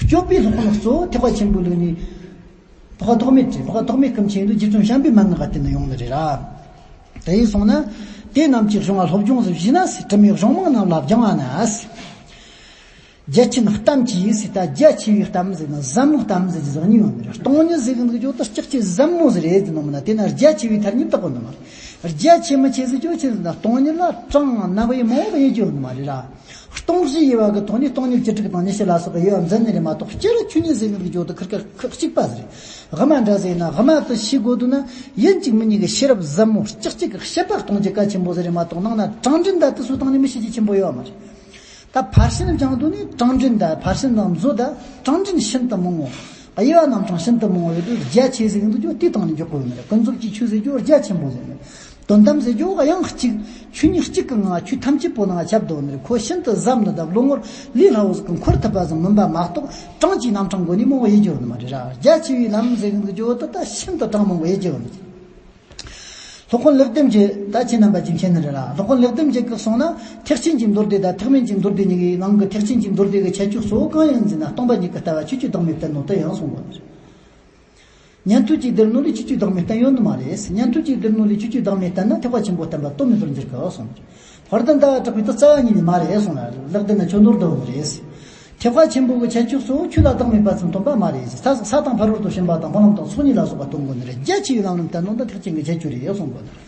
སྤྱོད་པའི་སློབ་དཔོན་གཙོ་བོ་ཐེག་པ་ཆེན་པོའི་ལུགས་ནས། འཕགས་པ་ཐོགས་མེད་ཀྱི། འཕགས་པ་ཐོགས་མེད་ཀུན་མཁྱེན་དུ་རྗེ་བཙུན་བྱམས་པའི་མན་ངག་ག་བརྟེན་ནས་ཡོང་ནི་རེད་ར། དེ་ཡིན་སོང་ན། དེ་རྣམས་ཀྱི་གཞུང་ལ་སློབ་སྦྱོང་ཟིག་བྱས་ན་ཟེར། དྲི་མེད་གཞུང་མང་རྣམས་ལ་སྦྱང་བ་ནི་ཟེར། རྒྱ་ཆེན་གཏམ་གྱི་ཟེར། ད་རྒྱ་ཆེ་བའི་གཏམ་ཟེར་ན་ཟབ་མོའི་གཏམ་ཟེར་གྱི་ཟེར་གཉིས་ཡོད་ནི་རེད། སྟོང་ཉིད་ཟེར་གི་འདུག་ཅོ་ད་ལྕགས་ཀྱི་ཟབ་མོ་ཟེར་རེད་ཟེར་ནོ་མིན་ན། དེ་ན་རྒྱ་ཆེ་བའི་ཐ་སྙད་བཏགས་གོ་ནི་མ་རེད། རྒྱ་ཆེ་མི་ཆེ་ཟེར་ཅོ་ཆེ་ཟེར་ན་སྟོང་ཉིད་ལ་གྲངས་རྣམ་པ་ཡི་མང་བོ་ཡོད་ཀྱི་ཡོད་ནི་མ་རེད་ར། སྟོང་བཞིའི་དབྱེ་བ་གི་ཐོག་ནས་སྟོང་ཉིད་བཅུ་དྲུག་དང་ཉི་ཤུ་ལ་སོགས་པའི་དབྱེ་བ་འཛིན་ནི་རེད་མ་གཏོགས། སྤྱིར་ཆོས་ཉིད་ཟེར་གི་འདུག་ཅོ་དེ་ཁིར་ཁ་ཁག་གཅིག་པ་ཟིག་རེད། དབུ་མ་འདྲ་ཟེར་ན་དབུ་མ་དེ་ཤེས་དགོས་འདུག་ན། ཡིན་གཅིག་མིན་གཉིས་ཀྱི་ཤེས་རབ་ཟབ་མོ་ལྕགས་གཅིག་གི་བཤད་པ་གཏོང་རྒྱུ་གལ་ཆེན་པོ་ཟིག་རེད་མ་གཏོགས། ནང་ན་དྲང་འདྲེན་ད་དེ་ཚོ་བཏང་ནས་མི་ཤེས་རྒྱུ་ཆེན་པོ་ཡོད་མ་རེད། ད་ཕར་ཕྱིན་སྦྱང་དུས་ནས་དྲང་འདྲེན་ད་ཕར་ཕྱིན་དང་མཛོད་ད་དྲང་འདྲེན་ཤིན་ཏུ་མང་བོ། དབྱེ་བ་རྣམ་གྲངས་ཤིན་ཏུ་མང་བོ་ཡོད་དུས། རྒྱ་ཆེ་ཟེར་གི་འདུག་ཅོ་དེ་སྟེང་ནས་འཇོག་དགོས་ཡོད་མ་རེད། ཀུན་རྫོབ་ཀྱི་ཆོས་ཟེར་རྒྱུ་རྒྱ་ཆེན་པོ་ཟེར་ནས། དོན་དམ་ཟེར་རྒྱུ་ཡང་གཅིག་ཆོས་ཉིད་གཅིག་གི་ངང་ཆོས་ཐམས་ཅད་པོ་ནང་ཁྱབ་འདུག་ནི་རེད། ཁོ་ཤིན་ཏུ་ཟབ་ནི་དང་བློ་ངོར་ལས་སླ་བོ་ཟིག་གི་འཁོར་ཐུབ་པ་ཟིག་མིན་པ་མ་གཏོགས། གྲངས་ཀྱི་རྣམ་གྲངས་སྒོ་ནས་མང་བོ་དབྱེ་རྒྱུ་ཡོད་ནི་མ་རེད་ར། རྒྱ་ཆེ་བའི་ལམ་ཟེར་གི་འདུག་ཅོ་དེ་ད་ཤིན་ཏུ་གྲངས་མང་བོ་དབྱེ་རྒྱུ་ཡོད་ནི་རེད། སློབ་དཔོན་ལེགས་ལྡན་འབྱེད་ད་ཁྱེད་རྣམ་པ་ཀྱིས་མཁྱེན་ནི་རེད་ར། སློབ་དཔོན་ལེགས་ལྡན་འབྱེད་ཀྱིས་གསུངས་ན། ཐེག་ཆེན་གྱི་མདོ་སྡེ་དང་ཐེག་དམན་གྱི་མདོ་སྡེ་གཉིས་ཀྱི་ནང་གི་ཐེག་ཆེན་གྱི་མདོ་སྡེ་གི་ཁྱད་ཆོས་གཙོ་བོ་གང་ཡིན་ཟེར་ན། སྟོང་པ་ཉིད་ཀྱི་ལྟ་བ་ཆོས་ཀྱི་བདག་མེད་བསྟན་ནོ་དེ་ཡང་གསུངས་པ་རེད། ཉན་ཐོས་ཀྱི་སྡེར་སྣོད་ལས་ཆོས་ཀྱི་བདག་མེད་བསྟན་ཡོད་ནི་མ་རེད། ཉན་ཐོས་ཀྱི་སྡེར་སྣོད་ལས་ཆོས་ཀྱི་བདག་མེད་བསྟན་ན་ཐེག་པ་ཆེན་པོ་བསྟན་པ་དོན་མེད་པར་འགྱུར་གི་གསུངས། དཔལ་ལྡན་ཟླ་བ་གྲགས་པས་དེ་རྩ་བ་ཉིད་ནས་མ་རེད་གསུངས་ལ། ལེགས་ལྡན་ན་ཁྱོད་མདོར་བསྡུ་བ་མི་རེད། ཐེག་པ་ཆེན་པོ་གི་ཁྱད་ཆོས་གཙོ་བོ་ཆོས་ལ་བདག་མེད་པ་ཙམ་སྟོན་པ་མ་རེད། ས་ས་དང་ཕ་རོལ་ཏུ་ཕྱིན་པ་དང་འཕགས་ལམ་དང་ཚོགས་གཉིས་ལ་སོགས་པ་སྟོན་དགོས་ནི་རེད། རྒྱ་ཆེ་བའི་ལམ་རིམ་བསྟན་ནོ་འདི་ཐེག་ཆེན་གྱི་ཁྱད་ཆོས་རེད་གསུངས་དགོས་ནི་རེད།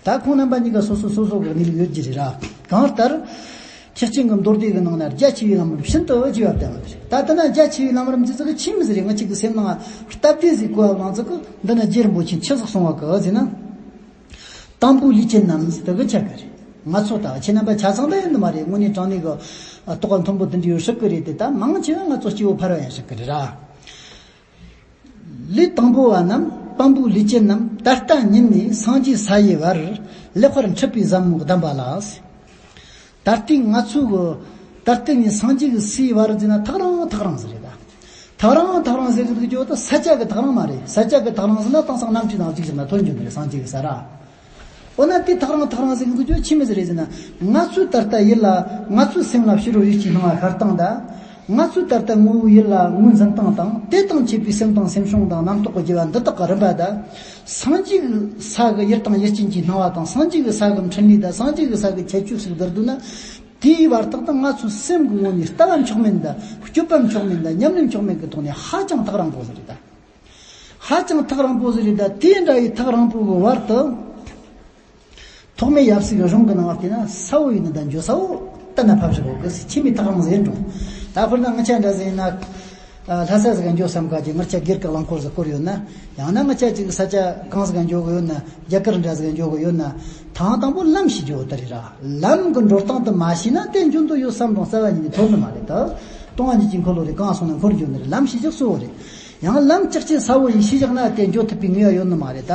ད་ཁོང་རྣམ་པ་གཉིས་ཀ་སོ་སོ་སོ་སོ་གི་གནས་ལུགས་ཡོད་ཀྱི་རེད་ར། གང་ལྟར། ཐེག་ཆེན་གྱི་མདོ་སྡེ་གི་ནང་ན་རྒྱ་ཆེ་བའི་ལམ་རིམ་ཤིན་ཏུ་རྒྱས་པ་བསྟན་པ་རེད། ད་ལྟ་ན་རྒྱ་ཆེ་བའི་ལམ་རིམ་ཅི་ཟིག་གི་ཆེས་མི་ཟེར་རེད། ང་གཅིག་གི་སེམས་ནང་སྟབས་བདེ་ཟིག་གོ་བ་ལང་ཟིག་གི་འདི་ན་རྗེ་རིན་པོ་ཆེས་ཆི་ཟིག་གསུང་བ་གི་ཟེར་ན། དང་པོའི་ལུས་ཅན་རྣམས་དེ་གི་ཆ་གི་རེད། ང་ཚོ་ད་ཁྱེད་རྣམ་པ་ཆ་ཚང་ད་ཡིན་ནི་མ་རེད། དངོས་གནས་དྲང་གནས་གི་ལྟོ་གོས་མཐོན་པོ་དེ་འདྲ་ཡོད་སྲིད་གི་རེད་དེ། ད་མང་ཆེ་བ་ང་ཚོ་སྐྱེ་བོ་ཕལ་བ་ཡིན་སྲིད་གི་རེད་ར། ལུས་དང་པོ་བ་རྣམས་དང་པོའི་ལུས་ཅན་རྣམས་ད་ལྟ་ཉིད་ནས་སངས་རྒྱས་ས་ཡི་བར་ལེགས་པར་འཁྲིད་པའི་ཟབ་མོ་གདམས་པ་ལ། ད་ལྟའི་ང་ཚོའི་གི་ད་ལྟ་ནས་སངས་རྒྱས་ཀྱི་སའི་བར་ཟེར་ན་ཐག་རིང་ཐག་རིང་ཟེར་རེད་ད། ཐག་རིང་ཐག་རིང་ཟེར་གི་འདུག་ཀྱང་ད་ས་ཆ་གི་ཐག་རིང་མ་རེད། ས་ཆ་གི་ཐག་རིང་ཟེར་ན་དེང་སང་གནམ་གྲུའི་ནང་གཅིག་བཞག་ན་ཐོན་རྒྱུ་འདུག་རེད། སངས་རྒྱས་ཀྱི་ས་ར། འོ་ན་དེ་ཐག་རིང་ཐག་རིང་ཟེར་གི་འདུག་ཀྱང་ཆི་མོ་ཟིག་རེད་ཟེར་ན། ང་ཚོའི་ད་ལྟ་ཡིད་ལ་ང་ཚོའི་སེམས་ལ་ཕྱི་རོལ་ཡུལ་གྱི་སྣང་བ་ཤར་སྟངས་དང་། ང་ཚོའི་ད་ལྟ་ངོ་བོའི་ཡུལ་ལ་ངོས་འཛིན་སྟངས་དང་། དེ་དང་བཅས་པའི་སེམས་དང་སེམས་བྱུང་དང་རྣམ་རྟོག་གི་དབྱེ་བ་འདི་དག་གི་རིམ་པ་དང་། སངས་རྒྱས་ཀྱི་ས་གི་ཡུལ་དང་ཡུལ་ཅན་གྱི་སྣང་བ་དང་། སངས་རྒྱས་ཀྱི་ས་གི་འཕྲིན་ལས་དང་། སངས་རྒྱས་ཀྱི་ས་གི་ཁྱད་ཆོས་ཤིག་བསྡུར་འདུག་ན། དེའི་བར་ཐག་དང་ང་ཚོའི་སེམས་ཀྱི་ངོས་ནས་ལྟ་བ་མཆོག་དམན་དང་། སྤྱོད་པ་མཆོག་དམན་དང་། ཉམས་ལེན་མཆོག་དམན་གྱི་ཐོག་ནས་ཧ་ཅང་ཐག་རིང་པོ་ཟིག་རེད་ད། ཧ་ཅང་ཐག་རིང་པོ་ཟིག་རེད་ད། དེ་འདྲ་ཡི་ཐག་རིང་པོ་གི་བར་དུ། ཐོགས་མེད་ཡབ་སྲས་ཀྱི་གཞུང་གི་ནང་བལྟས་ན་ས་བོ་ཡིན་ན་ད་འགྱོ་ས་བོ་གཏན་ན་ཕབ་བཞག་ཡོད་གི། ཆི་མོ་ཐག་རིང་ཟིག་ཡིན་རུང་། ད་དཔེར་ན་ང་ཆ་འདྲ་ཟིག་ཡིན་ན། ཨ། ལྷ་ས་ཟིག་ག་འགྱོ་བསམ་ག་གི། ང་ཆ་སྒེར་གྱི་རླངས་འཁོར་ཟིག་བསྐོར་ཡོད་ན། ཡང་ན་ང་ཆ་ཅིག་ས་ཆ་གང་ཟིག་ག་འགྱོ་གི་ཡོད་ན། རྒྱ་གར་འདྲ་ཟིག་ག་འགྱོ་གི་ཡོད་ན། ཐང་དང་པོ་ལམ་ཤེས་རྒྱུ་དེ་རེད་ར། ལམ་གི་འགྲོ་སྟངས་དེ་མ་ཤེས་ན་དེ་འགྱོ་འདོད་ཡོད་བསམ་རུང་རྩ་བ་ཉིད་ནས་ཐོབ་ནི་མ་རེད་ད། སྟོང་བ་ཉིད་ཀྱི་འཁོར་ལོ་རེ་གང་སོང་ན་འཁོར་འགྱོ་ནི་རེད། ལམ་ཤེས་རྒྱུ་གཙོ་བོ་རེད། ཡང་ལམ་ལྕགས་ཀྱི་ས་བོ་ཡིན་ཤེས་བཞག་ན་དེ་འགྱོ་ཐུབ་པའི་ངེས་པ་ཡོད་ནི་མ་རེད་ད།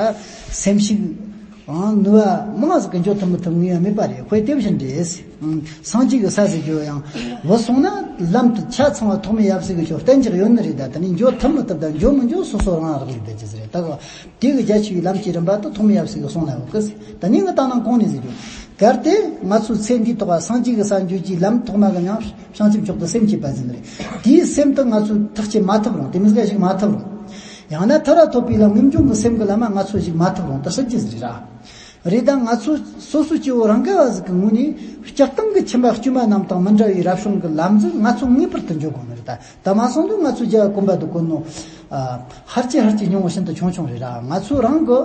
སེམས་ཤུགས། ཨང་། ནུས་པ་མང་ཟིག་གི་འགྱོ་ཐུབ་མི་ཐུབ་ངེས་པ་མེད་པ་རེད། དཔེ་དེ་བཞིན་རེད། ཨང་། སངས་རྒྱས་ཀྱི་ས་ཟེར་རྒྱུ་ཡང་བུད་སོང་ན་ལམ་དུ་ཆ་ཚང་བ་ཐོགས་མེད་ཡབ་སྲས་ཀྱི་ཆོས་གཏན་འཇགས་ཡོད་ནི་རེད་ད། དེ་ནས་འགྱོ་ཐུབ་མི་ཐུབ་དང་འགྱོ་མི་འགྱོ་སོ་སོ་རང་རག་ལས་བསྡད་ཀྱི་ཟེར་རེད་ད། དེ་གི་རྒྱ་ཆེ་བའི་ལམ་གྱི་རིམ་པ་དུ་ཐོགས་མེད་ཡབ་སྲས་ཀྱིས་གསུངས་ན་ཡོད་གི། ད་ནི་ངས་ད་ནང་གོང་ནས་ཟེར་རྒྱུ། གལ་ཏེ་ང་ཚོའི་ཚེ་འདིའི་ཐོག་སངས་རྒྱས་ཀྱི་ས་འགྱོ་རྒྱུའི་ལམ་ཐོག་མ་གི་མྱང་བྱང་ཆུབ་མཆོག་ཏུ་སེམས་བསྐྱེད་པ་ཟེར་ནི་རེད། དེའི་སེམས་དུ་ང་ཚོས་ཐག་བཅད་མ་ཐུབ་རུང་། དེ་མི་ཟིག་ཞིག་མ་ཐུབ་རུང་། ཡང་ན་ཐར་པ་ཐོབ་པའི་ལམ་ངེས་འབྱུང་གི་སེམས་ཀྱི་ལམ་མ་ང་ཚོས་ཞིག་མ་ཐུབ་རུང་དུ་སྲིད་ཀྱི་ཟིག་རེད་ར། རེད་ད། ང་ཚོ་སོ་སོ་སྐྱེ་བོ་རང་ག་བ་ཟིག་གི་ངོས་ནས་སྤྱིར་བཏང་གི་ཁྱིམ་པ་དཀྱུས་མ་རྣམས་དང་མི་འདྲ་བའི་རབ་བྱུང་གི་ལམ་ཟིག་ང་ཚོ་ངེས་པར་དུ་འཇོག་དགོས་ནི་རེད་ད། ད་མ་སོང་དུས་ང་ཚོས་རྒྱ་གོམ་པ་དུ་གོ་ནོ། ཨ། ཧར་གྱིས་ཧར་གྱིས་སྙིང་བོ་ཤིན་ཏུ་ཆུང་ཆུང་རེད་ར། ང་ཚོ་རང་གི་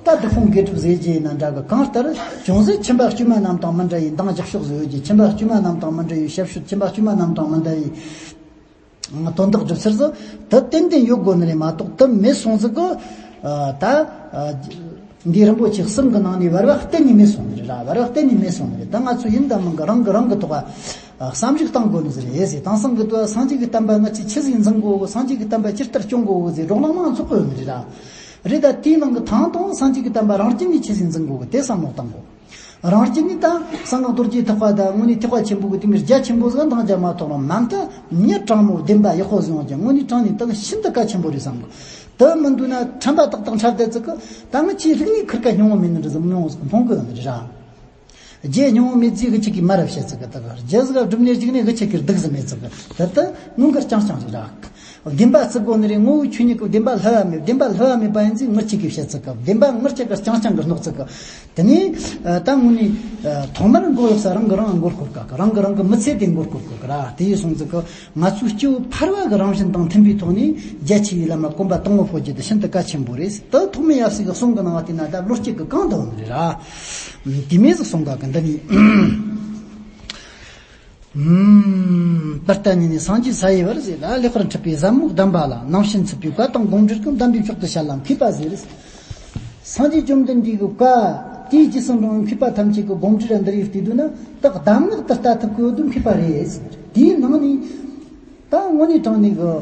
ད་སྡིག་སྤོང་དགེ་སྒྲུབ་ཟེར་རྒྱུ་ཡིན་ན་འདྲ་གི། གང་ལྟར་ཅུང་ཟད་ཁྱིམ་པ་དཀྱུས་མ་རྣམས་དང་མི་འདྲ་བའི་འདང་རྒྱག་ཕྱོགས་ཟིག་ཡོད་རྒྱུ། ཁྱིམ་པ་དཀྱུས་མ་རྣམས་དང་མི་འདྲ་བའི་ཞབས་ཞུ། ཁྱིམ་པ་དཀྱུས་མ་རྣམས་དང་མི་འདྲ་བའི་དོན་དག་སྒྲུབ་ཕྱིར་ཟིག་དེ་ཏན་ཏན་ཡོད་དགོས་ནི་རེད་མ་གཏོགས། དེ་མེད་སོང་ཟིག་གི། ཨ། ད། ཨ། འདི་རིན་པོ་ཆེ་གསུམ་གི་ནང་ནས་བར་བ་གཏན་ནས་མེད་སོང་ནི་རེད་ར། བར་བ་གཏན་ནས་མེད་སོང་ནི་རེད། ད་ང་ཚོ་ཡིན་དང་མིན་གི་རང་གི་རང་གི་ཐོག་ཨ། བསམ་གཞིག་གཏང་དགོས་ནི་ཟིག་རེད་ཟེར། དེང་སང་གི་དུས་སངས་རྒྱས་ཀྱི་བསྟན་པ་ང་ཚོས་ཆི་ཟིག་འཛིན་དགོས་གི། སངས་རྒྱས་ཀྱི་བསྟན་པ་ཇི་ལྟར་སྐྱོང་དགོས་གི་ཟེར་རོགས་གླེང་མང་ཚོགས་གི་ཡོད་ནི་རེད་ར། རེད་ད། དེའི་ནང་གི་ཐང་དང་སངས་རྒྱས་ཀྱི་བསྟན་པ་རང་རྐྱ་ནས་ཆི་ཟིག་འཛིན་དགོས་གི་དེ་བསམ་བློ་གཏང་དགོས། རང་རྐྱ་ནས་ད་གསང་སྔགས་རྡོ་རྗེ་ཐེག་པ་ད་དངོས་གནས་ཐེག་པ་ཆེན་པོ་གི་དེ་མིར་རྒྱ་ཆེན་པོ་ཟིག་འདང་རྒྱག་མ་ཐོག་རུང་མ་མཐའ་མྱི་དྲང་མོ་བདེན་པ་ཡག་པོ་ཟིག་ཡོང་རྒྱུ་དངོས་གནས་དྲང་ནས་ད་ཤིན་ཏུ་གལ་ཆེན་པོ་རེད་བསམ་གི། དེ་མི་འདུག་ན་ཁྲམ་པ་ཏག་ཏག་འཁྲབ་བསྡད་ཙི་གི། ད་ང་ཆེས་རིག་གནས་ཁུར་ཀ་སྙིང་བོ་མེད་ནི་འདྲ་ཟིག་མྱོང་ཟིག་མཐོང་གི་ཡོད་ནི་རེད་ར། རྒྱའི་སྙིང་བོ་མེད་ཚེ་གི་ཆི་གི་མ་རབས་བཤད་ཙི་གི། ད་ག་རྒྱ་ཟིག་སྒྲུབ་ནས་རྒྱུག་ནས་གི་ཆི་གི་སྡུག་ཟིག་མེད་ཙི་གི། ད་ད་དངོས་འགལ་རྐྱང་རྐྱང་རེད་ར། བདེན་པ་བརྩི་དགོས་ནི་རེད། ངོ་བོའི་ཆོས་ཉིད་ཀྱི་བདེན་པ་སླུ་བ་མེད། བདེན་པ་སླུ་བ་མེད་པ་ཡིན་ཚེ་ངུ་ཅིག་གིས་བཤད་ཚིག་གི། བདེན་པ་ངུ་ཅིག་གིས་རྐྱང་རྐྱང་གིས་སྣོག་ཚིག་གི། དེ་ནས་ད་དངོས་ནས་ཐོག་མར་མགོ་གཡོག་ས་རང་གིས་རང་མགོ་སྐོར་དཀའ་གི། རང་གིས་རང་གི་མི་ཚེ་དེ་མགོ་སྐོར་དགོས་གི་ར། དེ་ཡིན་སོང་ཙི་གི་ང་ཚོའི་སྐྱེ་བོ་ཕལ་བ་གི་རང་བཞིན་དང་མཐུན་པའི་ཐོག་ནས་རྒྱ་ཆེ་བའི་ལམ་ལ་གོམ་པ་དང་པོ་སྤོ་རྒྱུ་དེ་ཤིན་ཏུ་གལ་ཆེན་པོ་རེད། ད་ཐོགས་མེད་ཡབ་སྲས་ཀྱི་གསུང་གི་ནང་བ་དེ་ན་ད་བློ་སྐྱེད་གི་གང་དུ་འོང་ནི་རེད་ར། དེ་མིན་ཟིག་གསུང་ག་གི་འདི་ནས། ད་ལྟ་ཉིད་ནས་སངས་རྒྱས་ས་ཡི་བར་ཟེར་ལ་ལེགས་པར་འཁྲིད་པའི་ཟབ་མོ་གདམས་པ་ལ། ནང་བཞིན་ཚུད་པའི་བཀའ་དང་སྒོམ་འགྲེལ་ཀུན། གདམས་པའི་མཆོག་ཏུ་ཤར་ལ་མཁས་པ་ཟེར། སངས་རྒྱས་བཅོམ་ལྡན་འདས་ཀྱི་བཀའ་དེའི་རྗེས་སུ་འབྲང་བའི་མཁས་པ་ཐམས་ཅད་ཀྱི་སྒོམ་འགྲེལ་འདི་རིགས་བལྟས་དུས་ན་ད་གདམས་ངག་ཏུ་ལྟ་ཐུབ་ཀྱི་ཡོད་དུས་མཁས་པ་རེད་ཟེར། དེའི་ནང་ནས་ད་དངོས་གནས་དྲང་གནས་ཀྱི།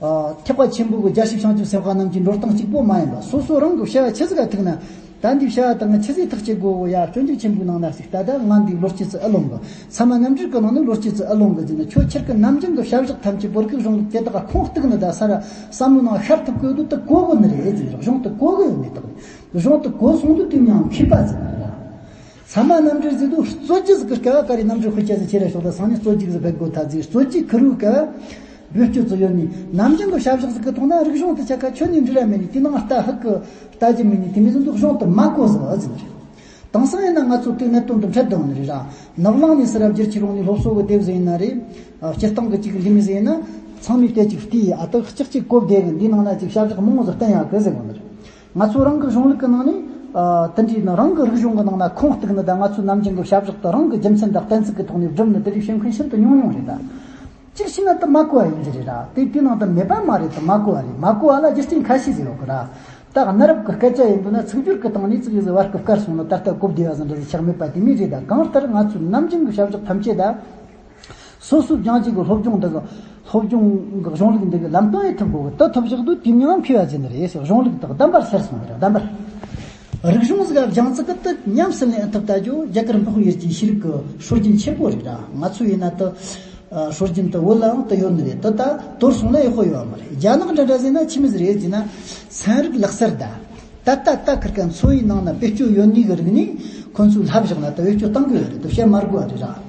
ཨ། ཐེག་པ་ཆེན་པོ་གི་རྒྱལ་སྲས་བྱང་ཆུབ་སེམས་དཔའ་རྣམས་ཀྱི་འགྲོ་སྟངས་གཅིག་པོ་མ་ཡིན་པ། སོ་སོ་རང་གི་བྱ་བ་ཆི་ཟིག་ག་ཐུག་ན། ད་འདི་བྱ་བ་དང་ང་ཆི་ཟིག་ཐག་གཅོད་དགོས་གོ་ཡ། སྤྱོད་འཇུག་ཆེན་པོའི་ནང་ན་ཞིག་ལྟ། ད་ང་འདི་བློ་སྐྱེད་ཚུལ་ཨེ་ལོང་གི། ཚད་མ་རྣམ་འགྲེལ་གི་ནང་ནས་བློ་སྐྱེད་ཚུལ་ཨེ་ལོང་གི་ཟེར་ན། ཁྱོད་ཁྱེད་ཀྱི་ནམ་རྒྱུན་གི་བྱ་བཞག་ཐམས་ཅད་བོད་ཀྱི་གཞུང་ལུགས་དེ་དག་ག་ཁུངས་གཏུགས་ནི་ད་ས་ར་བསམ་བློའི་ནང་ཤར་ཐུབ་གི་ཡོད་དུས་ད་གོ་གི་ནི་རེད་ཟེར། གཞུང་དེ་གོ་གི་ཡོད་ནི་དག་རེད། གཞུང་དེ་གོ་སོང་དུས་དེ་མྱང་མཁས་པ་ཟེར་ནི་རེད། ཚད་མ་རྣམ་འགྲེལ་ཟེར་དུས་རྩོད་རྒྱུ་ཟིག་གི་སྐབས་ཀ་རེ་རྣམ་འགྲེལ་དཔེ་ཆ་ཟིག་ཁྱེར་ར་ཤོག་ད་སང་ཉིན་རྩོད་རྒྱུ་ཟིག་བེད་སྒོ་ཐ་ཟིག་རྩོད་རྒྱུ་ཁུར་བུ་སྐབས་བེད་སྤྱོད་ཚུལ་ཡོད་ནི། ནམ་རྒྱུན་གི་བྱ་བཞག་ཟིག་གི་ཐོག་ན་རིག་གཞུང་དེ་ཆ་ཁ་ཁྱོད་ནས་འབྲི་ར་མེད་ནི། དེ་ནང་ལྟ་ཧུག་གི་ལྟ་རྒྱུ་མེད་ནི། དེ་མི་ཟིན་དུས་གཞུང་དེ་མ་གོ་ཟིག་ཨ་ཟིག་རེད། དེང་སང་ཡིན་ན་ང་ཚོ་དེ་གནད་དོན་དེ་འཕྲད་བསྡད་ནི་རེད་ར། ནག་ལང་ནས་སི་ར་བསྒྱུར་ཁྱེར་ཡོང་ནི་སློབ་གསོ་གི་དེབ་ཟིག་ཡིན་ན་རེད། སྤྱིར་བཏང་གི་ཅིག་འདི་མི་ཟིག་ཡིན་ན་ཚང་མས་དེ་ཅིག་བལྟས། ཨ་ད་ལྕགས་ཅིག་གོ་བསྡད་གི། འདི་ནང་ན་ཅིག་བྱ་བཞག་མང་བོ་ཟིག་བསྟན་ཡག་གི་ཟེར་གོ་ནི་རེད། ང་ཚོ་རང་གི་གཞུང་ལུགས་ཀྱི་ནང་ནས། ཨ། དེ་འདྲའི་ནི་རང་གི་རིག་གཞུང་གི་ནང་ན་ཁུངས་གཏུགས་ནི་དང་། ང་ཚོའི་ནམ་རྒྱུན་གྱི་བྱ་བཞག་དེ་རང་གི་རྒྱུ་མཚན་དང་གཏན་ཚིགས་ཀྱི་ཐོག་ནས་བསྒྲུབས་ནི་དེ་འདྲའི་བྱེད་མཁན་ཤིན་ཏུ་ཉུང་ཉུང་རེད་ད། གཅིག་བྱས་ན་དེ་མ་གོ་བ་ཡིན་གྱི་རེད་ར། དེ་དེ་ནང་དུ་མེད་པ་མ་རེད་དེ། མ་གོ་བ་རེད། མ་གོ་བ་ལ་རྒྱུ་རྐྱེན་ཁ་ཤས་ཟིག་ཡོད་གི་ར། ད་གནའ་རབས་ཀྱི་སྐད་ཆ་ཡིན་དུས་ན་ཚིག་སྦྱོར་གྱི་སྟེང་ནས་ཙིག་གེ་ཟིག་བར་སྐབས་བཀར་སོང་ན་ད་ལྟ་གོ་བདེ་བ་ཟིག་འདྲ་ཟིག་ཆགས་མེད་པ་དེ་མོ་རེད། ད་གང་ལྟར་ང་ཚོའི་ནམ་རྒྱུན་གྱི་བྱ་བཞག་ཐམས་ཅད་ད། སོ་སོའི་སྦྱང་བྱེད་ཀྱི་སློབ་སྦྱོང་འདི་གི་སློབ་སྦྱོང་གི་གཞུང་ལུགས་འདི་གི་ལམ་སྟོན་ཡེད་ཐུབ་དགོས་གི། དེ་ཐུབ་བཞག་དུས་དེ་མྱིང་མཁས་པ་ཟེར་ནི་རེད་ཟེར། གཞུང་ལུགས་དག་གདམས་པར་ཤར་སོང་ནི་རེད། གདམས་པར། རིག་གཞུང་ཟིག་ག་སྦྱང་ཚིག་གི་དེ་ཉམས་སུ་ལེན་ཐུབ་ལྟ་རྒྱུ་རྒྱ་གར་འཕགས་པའི་ཡུལ་གྱི་ཤེས་རིག་གི་སྲོལ་རྒྱུན་ཆེན་པོ་རེད་ར། ང་ཚོ་ཡིན་ན་དེ་སྲོལ་རྒྱུན་དེ་བོད་ལའང་དེ་ཡོད་ནི་རེད། དེ་ད་དོར་སོང་ན་ཡག་པོ་ཡོད་མ་རེད། རྒྱ་ནག་འདྲ་འདྲ་ཟེར་ན་ཆི་མོ་ཟིག་རེད་ཟེར་ན། ཚན་རིག་ལག་རྩལ་ད། ད་ལྟ་ད་ཁིར་ཀ་འཚོ་བའི་ནང་ན་བེད་སྤྱོད་ཡོད་ནི་གི་རིག་གནས་ཁོ་ཚོས་ལྷབ་བཞག་ན་ད་བེད་སྤྱོད་གཏང་གི་ཡོད་རེད། དེ་བཤད་མ་དགོས་པ་རེད་ར།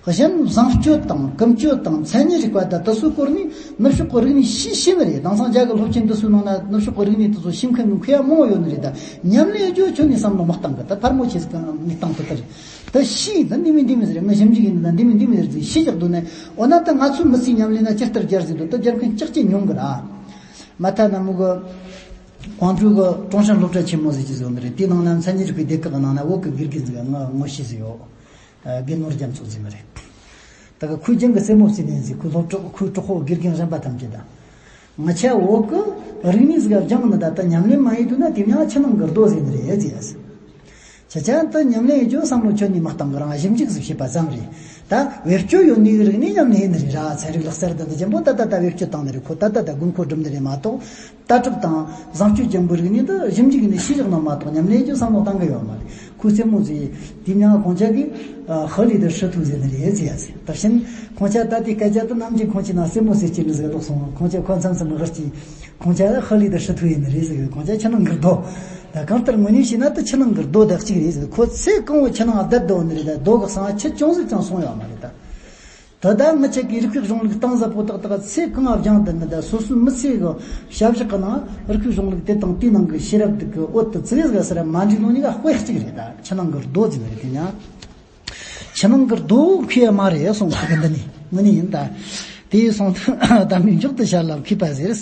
གཞན་བཟང་སྤྱོད་དང་ཀུན་སྤྱོད་དང་མཚན་ཉིད་རིག་པ་ད་དེ་ཚོའི་སྐོར་ནས་ནུབ་ཕྱོགས་ཀྱི་རིག་གནས་ཤེས་ཤེས་ནི་རེད། དེང་སང་རྒྱ་གི་སློབ་ཆེན་འདི་ཚོའི་ནང་ན་ནུབ་ཕྱོགས་ཀྱི་རིག་གནས་དེ་ཚོ་ཤེས་མཁན་གྱི་མཁས་པ་མང་བོ་ཡོད་ནི་རེད། ད་ཉམས་ལེན་རྒྱུ་ཁྱོན་ནས་བསམ་བློ་མ་བཏང་གི། ད་ཕར་མོ་ཆེ་ཟིག་གི་ངས་བཏང་ཐུབ་ཐུབ་རེད། ད་ཤེས་ད་འདི་མིན་འདི་མིན་ཟེར། ངས་ཞིབ་འཇུག་ཡིན་ད་འདི་མིན་འདི་མིན་ཟེར་ཟིག་ཤེས་ཀྱག་འདུག་ནས། འོ་ན་ད་ང་ཚོའི་མི་ཚེའི་ཉམས་ལེན་ན་ཇི་ལྟར་སྦྱར་ཟིག་འདུག་ད་སྦྱར་མཁན་ཅག་ཅིག་ཉུང་གི་ར། མ་ཐ་ན་མོ་གི་ཀོང་ཀྲོའུ་གི་ཀྲུང་ཧྲན་སློབ་གྲྭ་ཆེན་མོ་ཟིག་ཅིག་བཟོ་ནི་རེད། དེའི་ནང་ན་མཚན་ཉིད་རིག་པའི་སྡེ་ཁག་གི་ནང་ན་བོད་ཀྱི་དགེ་རྒན་ཟིག་ང་ངོ་ཤེས་ཟིག་ཡོད། ཨ། དགེ་ནོར་རྒྱ་མཚོ་ཟེར་ནི་རེད། ད་ག་ཁོའི་རྒྱང་གི་སེར་མོ་ཟེར་ནི་ཟིག་ཁོའི་སློབ་གྲོགས་ཁོའི་གྲོགས་པོ་དགེ་རྒན་གཞན་པ་ཐམས་ཅད་ད། ང་ཆ་བོད་གི་རིག་གནས་ཟིག་སྦྱངས་ནི་ད་ལྟ་ཉམས་ལེན་མ་ཡེད་དུས་ན་དེ་མྱིང་ཕྱི་ནང་གི་རྡོ་ཟེར་ནི་རེད་ཟེར་ཡ་ཟེར། ཁྱེད་ཅག་ད་ཉམས་ལེན་ཡེད་རྒྱུ་བསམ་བློ་ཁྱོན་ནས་མ་བཏང་གི། རང་ཞིབ་འཇུག་ཟིག་བྱེད་པ་ཙམ་རེད། ད་བེད་སྤྱོད་ཡོད་ནི་རིག་གནས་ཉམས་ལེན་ཡེད་ནི་རེད་ར། ཚན་རིག་ལག་རྩལ་འདི་འདི་ཅན་པོ་ད་ལྟ་ད་བེད་སྤྱོད་བཏང་ནི་རེད། ཁོ་ད་ལྟ་ད་དགོས་མཁོ་སྒྲུབ་ནི་རེད་མ་གཏོགས། ལྟ་གྲུབ་དང་བཟང་སྤྱོད་ཅན་པོའི་རིག་གནས་དེ་ཞིབ་འཇུག་ནས་ཤེས་བཞག་ན་མ་གཏོགས་ཉམས་ལེན་རྒྱུ་བསམ་བློ་བཏང་གི་ཡོད་མ་རེད། ཁོའི་སེར་མོ་ཟིག་དེ་མྱིང་ཁོང་ཅག་གིས་ཧ་ལི་དེ་ཧྲི་ཐུ་ཟེར་ནི་རེད་ཟེར་ཡ་ཟེར། ད་ཕྱིན་ཁོང་ཅག་ད་དེ་སྐད་ཆ་དེ་ནམ་རྒྱུན་ཁོང་ཅག་ནང་སེར་མོ་ཟེར་གྱི་འདྲ་ཟིག་ལོག་སོང་། ཁོང་ཅག་ཁོ་མཚམས་མཚམས་ཧར་གྱིས་ཁོང་ཅག་ཧ་ལི་དེ་ཧྲི་ཐུ་ཡིན་ནི་རེད་ཟེར། ཁོང་ཅག་ཕྱི་ནང་གི་རྡོ། ད་གང་ལྟར་དངོས་གནས་བྱས་ན་དེ་ཕྱི་ནང་གི་རྡོ་དག་ཅིག་རེད་ཟེར། ཁོ་ཚེ་གང་བོ་ཕྱི་ནང་བསྡད་སྡོད་ནི་རེད། ད་རྡོ་གི་གསང་བ་ཆུ་ཅུང་ཟིག་ཀྱང་སོང་ཡོད་མ་རེད་ད། ད་ལྟ་ངི་ཆ་གི་རིག་པའི་གཞུང་ལུགས་གཏིང་ཟབ་པོ་ཏག་ཏག་ཚེ་གང་སྦྱངས་བསྡད་ནི་ད་སོ་སོའི་མི་ཚེ་གི་བྱ་བཞག་གི་ནང་རིག་པའི་གཞུང་ལུགས་དེ་དང་དེའི་ནང་གི་ཤེས་རབ་དེ་གི་འོད་དེ་ཙི་གེ་ཟིག་ཟེར་མ་འདྲེས་ནོ་གཉིས་ཀ་དཔེ་གཅིག་རེད། ད་ཕྱི་ནང་གི་རྡོ་ཟེར་ནི་རེད། དེ་ཡང་ཕྱི་ནང་གི་རྡོ་མཁས་ཡ་མ་རེད་གསུངས་ཐུབ་གི། འདི་ནི་ངི་ནི་ཡིན་ད། དེ་ཡི་གསུང་དུ་ད་མི་མཆོག་ཏུ་ཤར་ལ་མཁས་པ་ཟེར།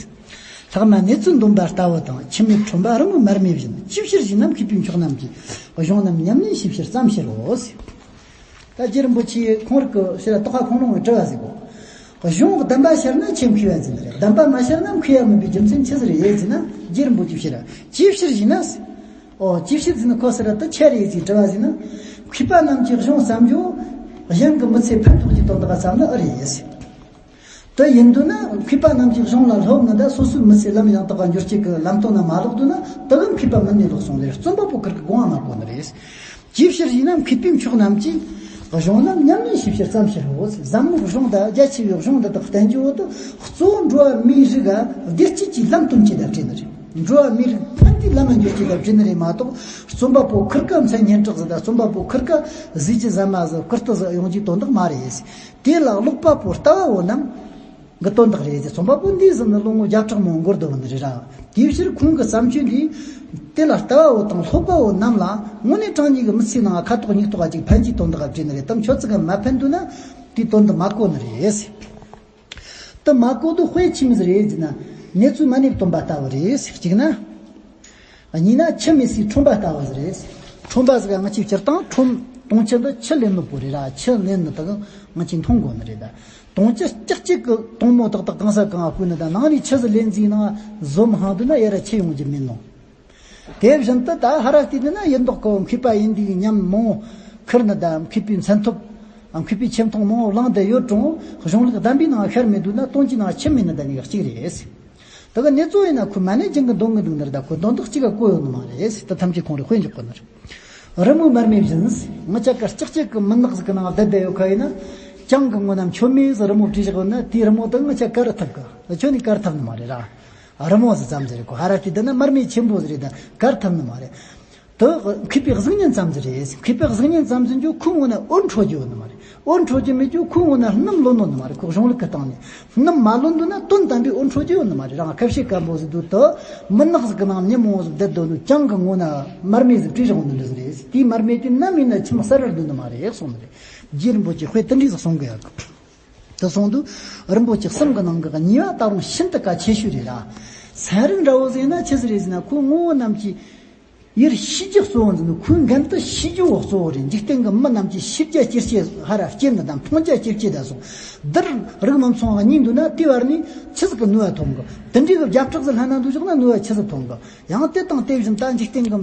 ལྷག་མ་གནས་ཚུལ་འདོམས་པ་ལྟ་བུ་དང་། འཆི་མེད་ཁྲོན་པ་རི་མོའི་མར་མེ་བཞིན། ཅིའི་ཕྱིར་ཞེ་ན་མཁས་པའི་མཆོག་རྣམས་ཀྱིས། གཞུང་རྣམས་ཉམས་ལེན་ཞིབ་བཤེར་ཙམ་ཕྱིར་རོ་ཟེར། ད་རྗེ་རིན་པོ་ཆེས་ཁོང་རིག་གི་ཕྱིར་ར་རྟོགས་པ་ཁོང་རང་གི་དྲི་བ་ཟིག་གོ། གཞུང་གདམས་པ་ཤར་ན་ཆེས་མཁས་པ་ཟིན་རེད། གདམས་པ་མ་ཤར་ན་མཁས་པ་མིན་པའི་རྒྱུ་མཚན་ཆི་ཟིག་རེད་ཟེར་ན། རྗེ་རིན་པོ་ཆེ་ཕྱིར་ར་ཅིའི་ཕྱིར་ཟེར་ན། ཨོ་ཅིའི་ཕྱིར་ཟེར་ན་ཁོ་ཟེར་ར་དེ་ཆི་རེད་ཟེར་དྲི་བ་ཟིན་ན། མཁས་པ་རྣམས་ཀྱིས་གཞུང་བརྩམས་རྒྱུ་གཞན་གྱི་མི་ཚེ་ཕན་ཐོགས་ཀྱི་དོན་དག་བརྩམས་ནི་ཨེ་རེད་ཟེར། དེ་ཡིན་དུས་ན་མཁས་པ་རྣམས་ཀྱིས་གཞུང་ལ་སློབ་ནི་ད་སོ་སོའི་མི་ཚེ་ལམ་ཡང་དག་པ་འགྱུར་བྱེད་ཀྱི་ལམ་སྟོན་ན་མ་ལོག་དུས་ན་དེ་གི་མཁས་པ་མིན་ནས་ལོག་སོང་ལེ། རྩོམ་པ་པོ་ཁིར་གི་དགོངས་པ་མ་གོ་ནི་རེད། ཅིའི་ཕྱིར་ཡིན་ན་མཁས་པའི་མཆོག་རྣམས་ཀྱིས། གཞུང་རྣམས་ཉམས་ལེན་ཞིབ་བཤེར་ཙམ་ཕྱིར་རོ། ཟབ་མོའི་གཞུང་དང་རྒྱ་ཆེ་བའི་གཞུང་འདི་དག་བསྟན་རྒྱུ་བོ་དེ་གཙོ་བོ་འགྲོ་བ་མིའི་རིགས་ལ་བདེ་སྐྱིད་ཀྱི་ལམ་སྟོན་ཆེད་དུ་བྲིས་ནི་རེད། འགྲོ་བ་མིའི་རིགས་ཕན་བདེའི་ལམ་ལ་འགྱུར་ཆེད་དུ་བྲིས་ནི་རེད་མ་གཏོགས། རྩོམ་པ་པོ་ཁིར་ཀ་མཚན་སྙན་གྲགས་ཟིག་དང་རྩོམ་པ་པོ་ཁིར་ཀ་གཟི་བརྗིད་ཟ་མ་ཟིག་བཀུར་སྟི་ཟིག་ཡོང་རྒྱུའི་དོན་དག་མ་རེད། དེ་ལ་ཀློག་པ་པོ་ལྟ་བ་བོ་རྣམས་གི་དོན་དག་རེད་དེ། རྩོམ་པ་པོ་འདིའི་ཟིན་ནི་ལོ་ངོ་བརྒྱ་ཕྲག་མང་པོ་འགོར་འདུག་ནི་རེད་ར། དེའི་ཕྱིར་ཁོང་གི་བརྩམས་ཆོས་འདིས་དེ་ལ་ལྟ་བ་བོ་དང་ཀློག་པ་བོ་རྣམས་ལ་དངོས་གནས་དྲང་གནས་ཀྱི་མི་ཚེའི་ནང་ཁ་དོག་སྙིགས་དོག་ཅིག་ཕན་གྱི་དོན་དག་བྲིས་ནི་རེད། དམ་ཆོས་ཚིག་ག་མ་ཕན་འདུག་ན་དེའི་དོན་དུ་མ་གོ་ནི་རེད། དེ་མ་གོ་དུས་དཔེ་ཆི་མོ་ཟིག་རེད་ཟེར་ན། གནས་ཚུལ་མ་ནས་སྟོན་པ་ལྟ་བུ་རེད་ཟེར། གཅིག་ན། གཉིས་ན་ཆུ་མེད་སའི་ཁྲོན་པ་ལྟ་བུ་ཟིག་རེད། ཁྲོན་པ་ཟིག་ག་ང་ཆོས་སྤྱིར་བཏང་ཁྲོན་དུང་ཆུ་འདི་ཆུ་ལེན་ནི་པོ་རེད་ར། ཆུ་ལེན་ནི་དག་ང་ཆོས་འཐུང་དགོས་ནི་རེད་ད། དུང་ཆུ་ལྕགས་ཀྱི་དུང་མོ་ཏག་ཏག་གང་ས་གང་ང་བསྐོལ་ནི་ད། ནང་ནས་ཆུ་ཟིག་ལེན་རྩིས་ནང་འཛོམས་ཧང་དུས་ན་ཡ་ར་ཆུ་ཡོང་རྒྱུ་མིན་ནོ། དེ་བཞིན་དུ་ད་ཧ་ར་སྟེ་དུས་ན་ཡིན་མདོག་གི་མཁས་པ་ཡིན་དུས་ཉམས་མང་ཁུར་ནི་ད། མཁས་པའི་མཚན་ཐོབ་མཁས་པའི་ཆེ་མཐོང་མང་བོ་བླངས་ཏེ་ཡོད་རུང་། གཞུང་ལུགས་གདམས་པའི་ནང་ཤར་མེད་དུས་ན་དུང་ཆུའི་ནང་ཆུ་མེད་ནི་ད་ནི་གཅིག་རེད། དེ་ག་གནས་ཚུལ་ཡིན་ན་ཁོ་མ་ནས་སྦྱང་གི་འདོན་གི་འདུག་ནི་རེད་ད། ཁོ་དོན་དག་གཅིག་ག་གོ་ཡོད་ནི་མ་རེད། དེ་ཐམས་ཅད་ཁོང་རེ་དཔེ་འཇོག་གི་ནི་རེད། རི་མོའི་མར་མེ་བཞིན། ང་ཅག་ག་ལྕགས་ཀྱི་མུན་ནག་ཟིག་གི་ནང་བསྡད་བསྡད་ཡོད་ཁ་ཡིན་ན། གྱང་གི་ངོ་ན་མཆོད་མེ་ཟིག་རི་མོ་བྲིས་བཞག་ཡོད་ན་དེའི་རི་མོ་དག་ང་ཅག་ག་རུ་ཐུབ་གི། ཁྱོད་ནི་ག་རུ་ཐུབ་ནི་མ་རེད་ར། རི་མོ་ཟིག་ཙམ་ཟིག་རེད། ཁོ་ཧ་ར་ཏི་དེ་ན་མར་མེ་ཆེན་པོ་ཟིག་རེད་ད། ག་རུ་ཐུབ་ནི་མ་རེད། དེ་མཁས་པའི་གཟུགས་བརྙན་ཙམ་ཟིག་རེད། མཁས་པའི་གཟུགས་བརྙན་ཙམ་ཟིག་རྒྱུ་ཁོའི་ངོ་ན་འོད་འཕྲོ་རྒྱུ་ཡོད་ནི་མ་རེད། འོད་འཕྲོ་རྒྱུ་མེད་རྒྱུ་ཁོའི་ངོ་ན་སྣུམ་ལོན་ནོ་ནི་མ་རེད། ཁོ་གཞུང་ལུགས་ཀྱི་སྟེང་ནས་སྣུམ་མ་ལོན་འདུག་ན་དོན་དམ་པའི་འོད་འཕྲོ་རྒྱུ་ཡོད་ནི་མ་རེད། རང་ཁ་བཤད་སྐམ་པོ་ཟིག་འདུག་དེ་མུན་ནག་ཟིག་གི་ནང་ཉིན་མོ་ཟིག་བསྡད་སྡོད་ནོ་གྱང་གི་ངོ་ན་མར་མེ་ཟིག་བྲིས་བཞག་ནི་འདྲ་ཟིག་རེད། དེའི་མར་མེ་དེ་ནམ་ཡིན་ན་ཁྱིམ་གསར་རར་འདུག་ནི་མ་རེད་གསུངས་ནི་རེད། རྗེ་རིན་པོ་ཆེ་དཔེ་དེ་འདྲ་ཟིག་གསུང་གི་ཡོད་གི། དེ་གསུངས་དུས་རིན་པོ་ཆེ་གསུམ་གི་ནང་གི་གཉིས་པ་ད་རུང་ཤིན་ཏུ་གལ་ཆེ་ཤོས་རེད་ར། ཚན་རིག་འདྲ་བོ་ཟིག་ཡིན་ན་ཆི་ཟིག་རེད་ཟེར་ན། ཁོའི་ངོ་བོ་རྣམས་ཀྱི་ ཡར་ཤེས་རྒྱུ་གཙོ་བོ་འཛིན་ནི། ཁོའི་འགན་དུ་ཤེས་རྒྱུ་བོ་གཙོ་བོ་རེད། འཇིག་རྟེན་གྱི་མི་རྣམས་ཀྱིས་ཤེས་རྒྱ་ཇེ་ཆེ་ཧར་ར་སྐྱེད་ནི་དང་། མཐོང་རྒྱ་ཇེ་ཆེ་ད་སོང་། འདིར་རིགས་མི་མཚུངས་པ་གཉིས་འདུག་ན། དེའི་བར་ནས་ཆི་ཟིག་གི་ནུས་པ་ཐོན་གི། དེ་འདྲའི་གི་བརྒྱ་ཕྲག་ཟིག་ལྷན་ན་འདུག་བཞག་ན་ནུས་པ་ཆི་ཟིག་ཐོན་གི། ཡང་དེ་དང་དེ་བཞིན་ད་འཇིག་རྟེན་གྱི་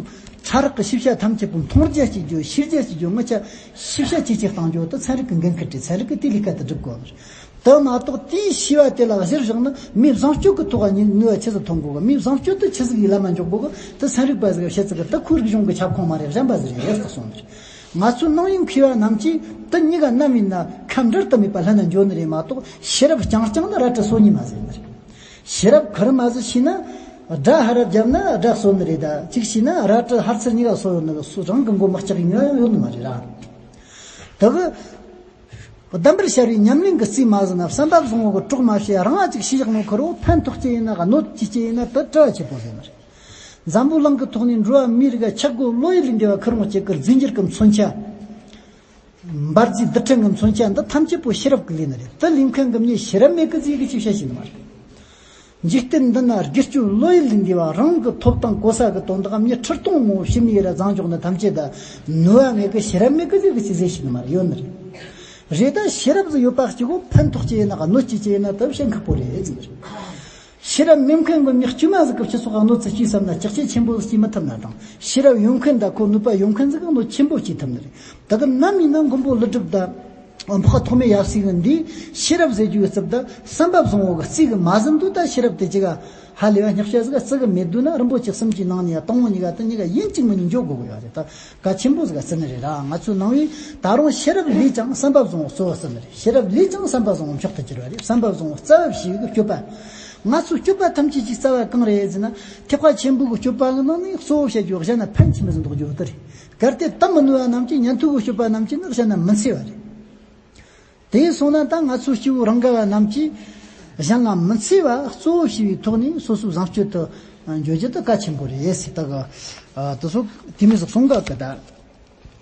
ཕྲ་རགས་ཀྱི་ཤེས་བྱ་ཐམས་ཅད་པོ་མཐོང་རྒྱ་སྐྱེད་རྒྱུ། ཤེས་རྒྱ་སྐྱེད་རྒྱུ། ངི་ཆ་ཤེས་བྱ་ཇེ་ཆེ་གཏང་རྒྱུ་དེ་ཚན་རིག་གི་འགན་ཁུར་རེད། ཚན་རིག་གིས་དེ་ལས་ཀ་དེ་སྒྲུབ་དགོས་ནི་རེད། དེ་མ་གཏོགས་དེའི་ཤེས་པ་དེ་ལ་གཞིར་བཞག་ན་མིའི་བཟང་སྤྱོད་ཀྱི་ཐོག་ནས་ནུས་པ་ཆི་ཟིག་ཐོན་དགོས་གི། མིའི་བཟང་སྤྱོད་དེ་ཆི་ཟིག་གི་ལམ་མ་འཇོག་དགོས་གི། དེ་ཚན་རིག་པ་ཟིག་བཤད་ཟིག་གི། དེ་ཁོའི་རིག་གཞུང་གི་ཁྱབ་ཁོངས་མ་རེད། གཞན་པ་ཟིག་རེད། ཡག་ཏུ་སོང་ནི་རེད། ང་ཚོའི་ནང་ཡིན་མཁས་པ་རྣམས་ཀྱིས་དེ་གཉིས་ཀ་ནམ་ཡིན་ན་ཁ་འབྲལ་དུ་མེད་པ་ལྷན་དུ་འཇོག་ནི་རེད་མ་གཏོགས། ཤེས་རབ་རྐྱང་རྐྱང་ནི་རལ་གྲི་གསོ་ནི་མ་ཟེར་ནི་རེད། ཤེས་རབ་ཁུར་མ་ཟིག་ཤེས་ན་དགྲ་ཧར་ར་བརྒྱབ་ན་དགྲ་གསོ་ནི་རེད། ད་ཅིག་ཤེས་ན་རལ་གྲི་ཧར་ཚུར་གཉིས་ཀ་གསོ་ཡོང་ནི་གི་སུ་རང་གི་མགོ་མི་ལྕགས་ཡིན་ཡང་ཡོད་ནི་མ་རེད་ར། དེ་གི་གདམས་པར་ཤར་བའི་ཉམས་ལེན་གྱི་རྩིས་མ་ཟིན་ན། བསམ་པ་བཟང་བོ་གི་གྲོགས་མ་བྱས། རང་ང་ཅིག་ཤེས་བཞག་ནོ་ཁུར་བོ་ཕན་ཐོགས་ཀྱི་ཡིན་ན། གནོད་ཀྱི་ཀྱི་ཡིན་ན། དེ་གྲྭ་བ་ཆེ་པོ་ཟེར་ནི་རེད། འཛམ་བུ་གླིང་གི་ཐོག་ནས་འགྲོ་བ་མིའི་རིགས་ཆག་སྒོ་བློ་ཡུལ་ལས་འདས་པ་ཁུར་འོང་བྱེད་ཀྱི་རྫས་འགྱུར་གྱི་མཚོན་ཆ། འབར་རྫས་རྡུལ་ཕྲན་གྱི་མཚོན་ཆ་འདི་ཐམས་ཅད་པོ་ཤེས་རབ་ཀྱི་ལས་ནི་རེད། དེ་ལས་མཁན་གྱི་མྱི་ཤེས་རབ་མེད་གི་ཟེར་གི་ཅིག་བཤད་ཤེས་ནི་མ་རེད། འཇིག་རྟེན་འདི་ན་སྒེར་གཅོད་བློ་ཡུལ་ལས་འདས་པ། རང་གི་ཐོབ་དང་གོ་ས་གི་དོན་དག་མྱི་ཁྲི་སྟོང་མང་པོ་ཕྱི་མི་ཡི་ར་བཟང་འཇོག་ནི་ཐམས་ཅད་ད་ནུས་པ་མེད་གི། ཤེས་རབ་མེད་གི་ཟེར་གི་ཅིག་ཟེར་ཤེས་ནི་མ་རེད། ཡོད་ནི་རེད། རེད། ད་ཤེས་རབ་ཟིག་ཡོད་པ་གཅིག་གོ་ཕན་ཐོགས་ཀྱི་ཡིན་ན་གནོད་ཀྱི་ཀྱི་ཡིན་ན་དེ་བཤད་ཁག་པོ་རེད་ཟེར་ནི་རེད། ཤེས་རབ་མེད་མཁན་གྱི་མྱི་དཀྱུས་མ་ཟིག་གིས་སྤྱི་ཚོགས་གནོད་འཚེ་སྐྱེལ་བསམ་ན་ལྕགས་ཆས་ཆེན་པོ་ཟིག་སྐྱེལ་མི་ཐུབ་ན་དང་། ཤེས་རབ་ཡོད་མཁན་དང་ཁོ་ནུས་པ་ཡོད་མཁན་ཟིག་གིས་གནོད་ཆེན་པོ་སྐྱེལ་ཐུབ་ནི་རེད། ད་གི་ནམ་ཡིན་ན་མགོན་པོ་ཀླུ་སྒྲུབ་དང་འཕགས་པ་ཐོགས་མེད་ཡབ་སྲས་གི་འདིས་ཤེས་རབ་ཟེར་རྒྱུའི་རྩིབས་ད་བསམ་པ་བཟང་བོ་གི་རྩིས་གི་མ་ཟིན་དུས། ད་ཤེས་རབ་དེ་ཅིག་ག་ཧ་ལས་པ་སྙག་བྱ་ཟིག་ག་བརྩི་གི་མེད་དུས་ན། རིན་པོ་ཆེ་གསུམ་གྱི་ནང་ནས་ཡང་དང་པོ་གཉིས་ཀ་དེ་གཉིས་ཀ་ཡིན་གཅིག་མིན་གཉིས་འཇོག་དགོས་གི་ཡོད་རེད། ད་གལ་ཆེན་པོ་ཟིག་ག་བརྩི་ནི་རེད་ར། ང་ཚོའི་ནང་བའི་ད་རུང་ཤེས་རབ་ལས་ཀྱང་བསམ་པ་བཟང་བོ་གཙོ་བོ་བརྩི་ནི་རེད། ཤེས་རབ་ལས་ཀྱང་བསམ་པ་བཟང་བོ་མཆོག་ཏུ་གྱུར་པ་རེད། བསམ་པ་བཟང་བོ་རྩ་བ་བྱས་གི་སྤྱོད་པ། ང་ཚོའི་སྤྱོད་པ་ཐམས་ཅད་ཀྱི་རྩ་བ་གང་རེད་ཟེར་ན། ཐེག་པ་ཆེན་པོའི་གི་སྤྱོད་པ་གི་ནང་ནས་གཙོ་བོ་བྱ་རྒྱུ་གཞན་ན་ཕན་ཆེན་པོ་ཟིག་འདོགས་རྒྱུ་དེ་རེད། གལ་ཏེ་དེ་མི་ནུས་པ་རྣམས་ཀྱིས། ཉན་ཐོས་ཀྱི་སྤྱོད་པ་རྣམས་ཀྱིས་ནི་གཞན་ན་མི་འཚེ་བ་རེད། དེ་སོང་ན་ད་ང་ཚོ་སྐྱེ་བོ་རང་ག་བ་རྣམས་ཀྱིས་གཞན་ལ་མི་འཚེ་བ་གཙོ་བོ་བྱས་པའི་ཐོག་ནས་སོ་སོའི་བཟང་སྤྱོད་དུ་འགྱོ་རྒྱུ་དེ་གལ་ཆེན་པོ་རེད་ཟེར། ད་གི་དེ་ཚོ་དེ་མོ་ཟིག་གསུང་གི་གི། ད་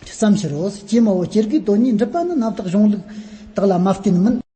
བསམ་ཕྱིར་རོ། ཀྱེ་མ་འོ། སྐྱེ་རྒུའི་དོན་གཉིས་འགྲུབ་པ་ནི། རྣམ་དག་གཞུང་ལུགས་དག་ལ་མ་བརྟེན་མིན།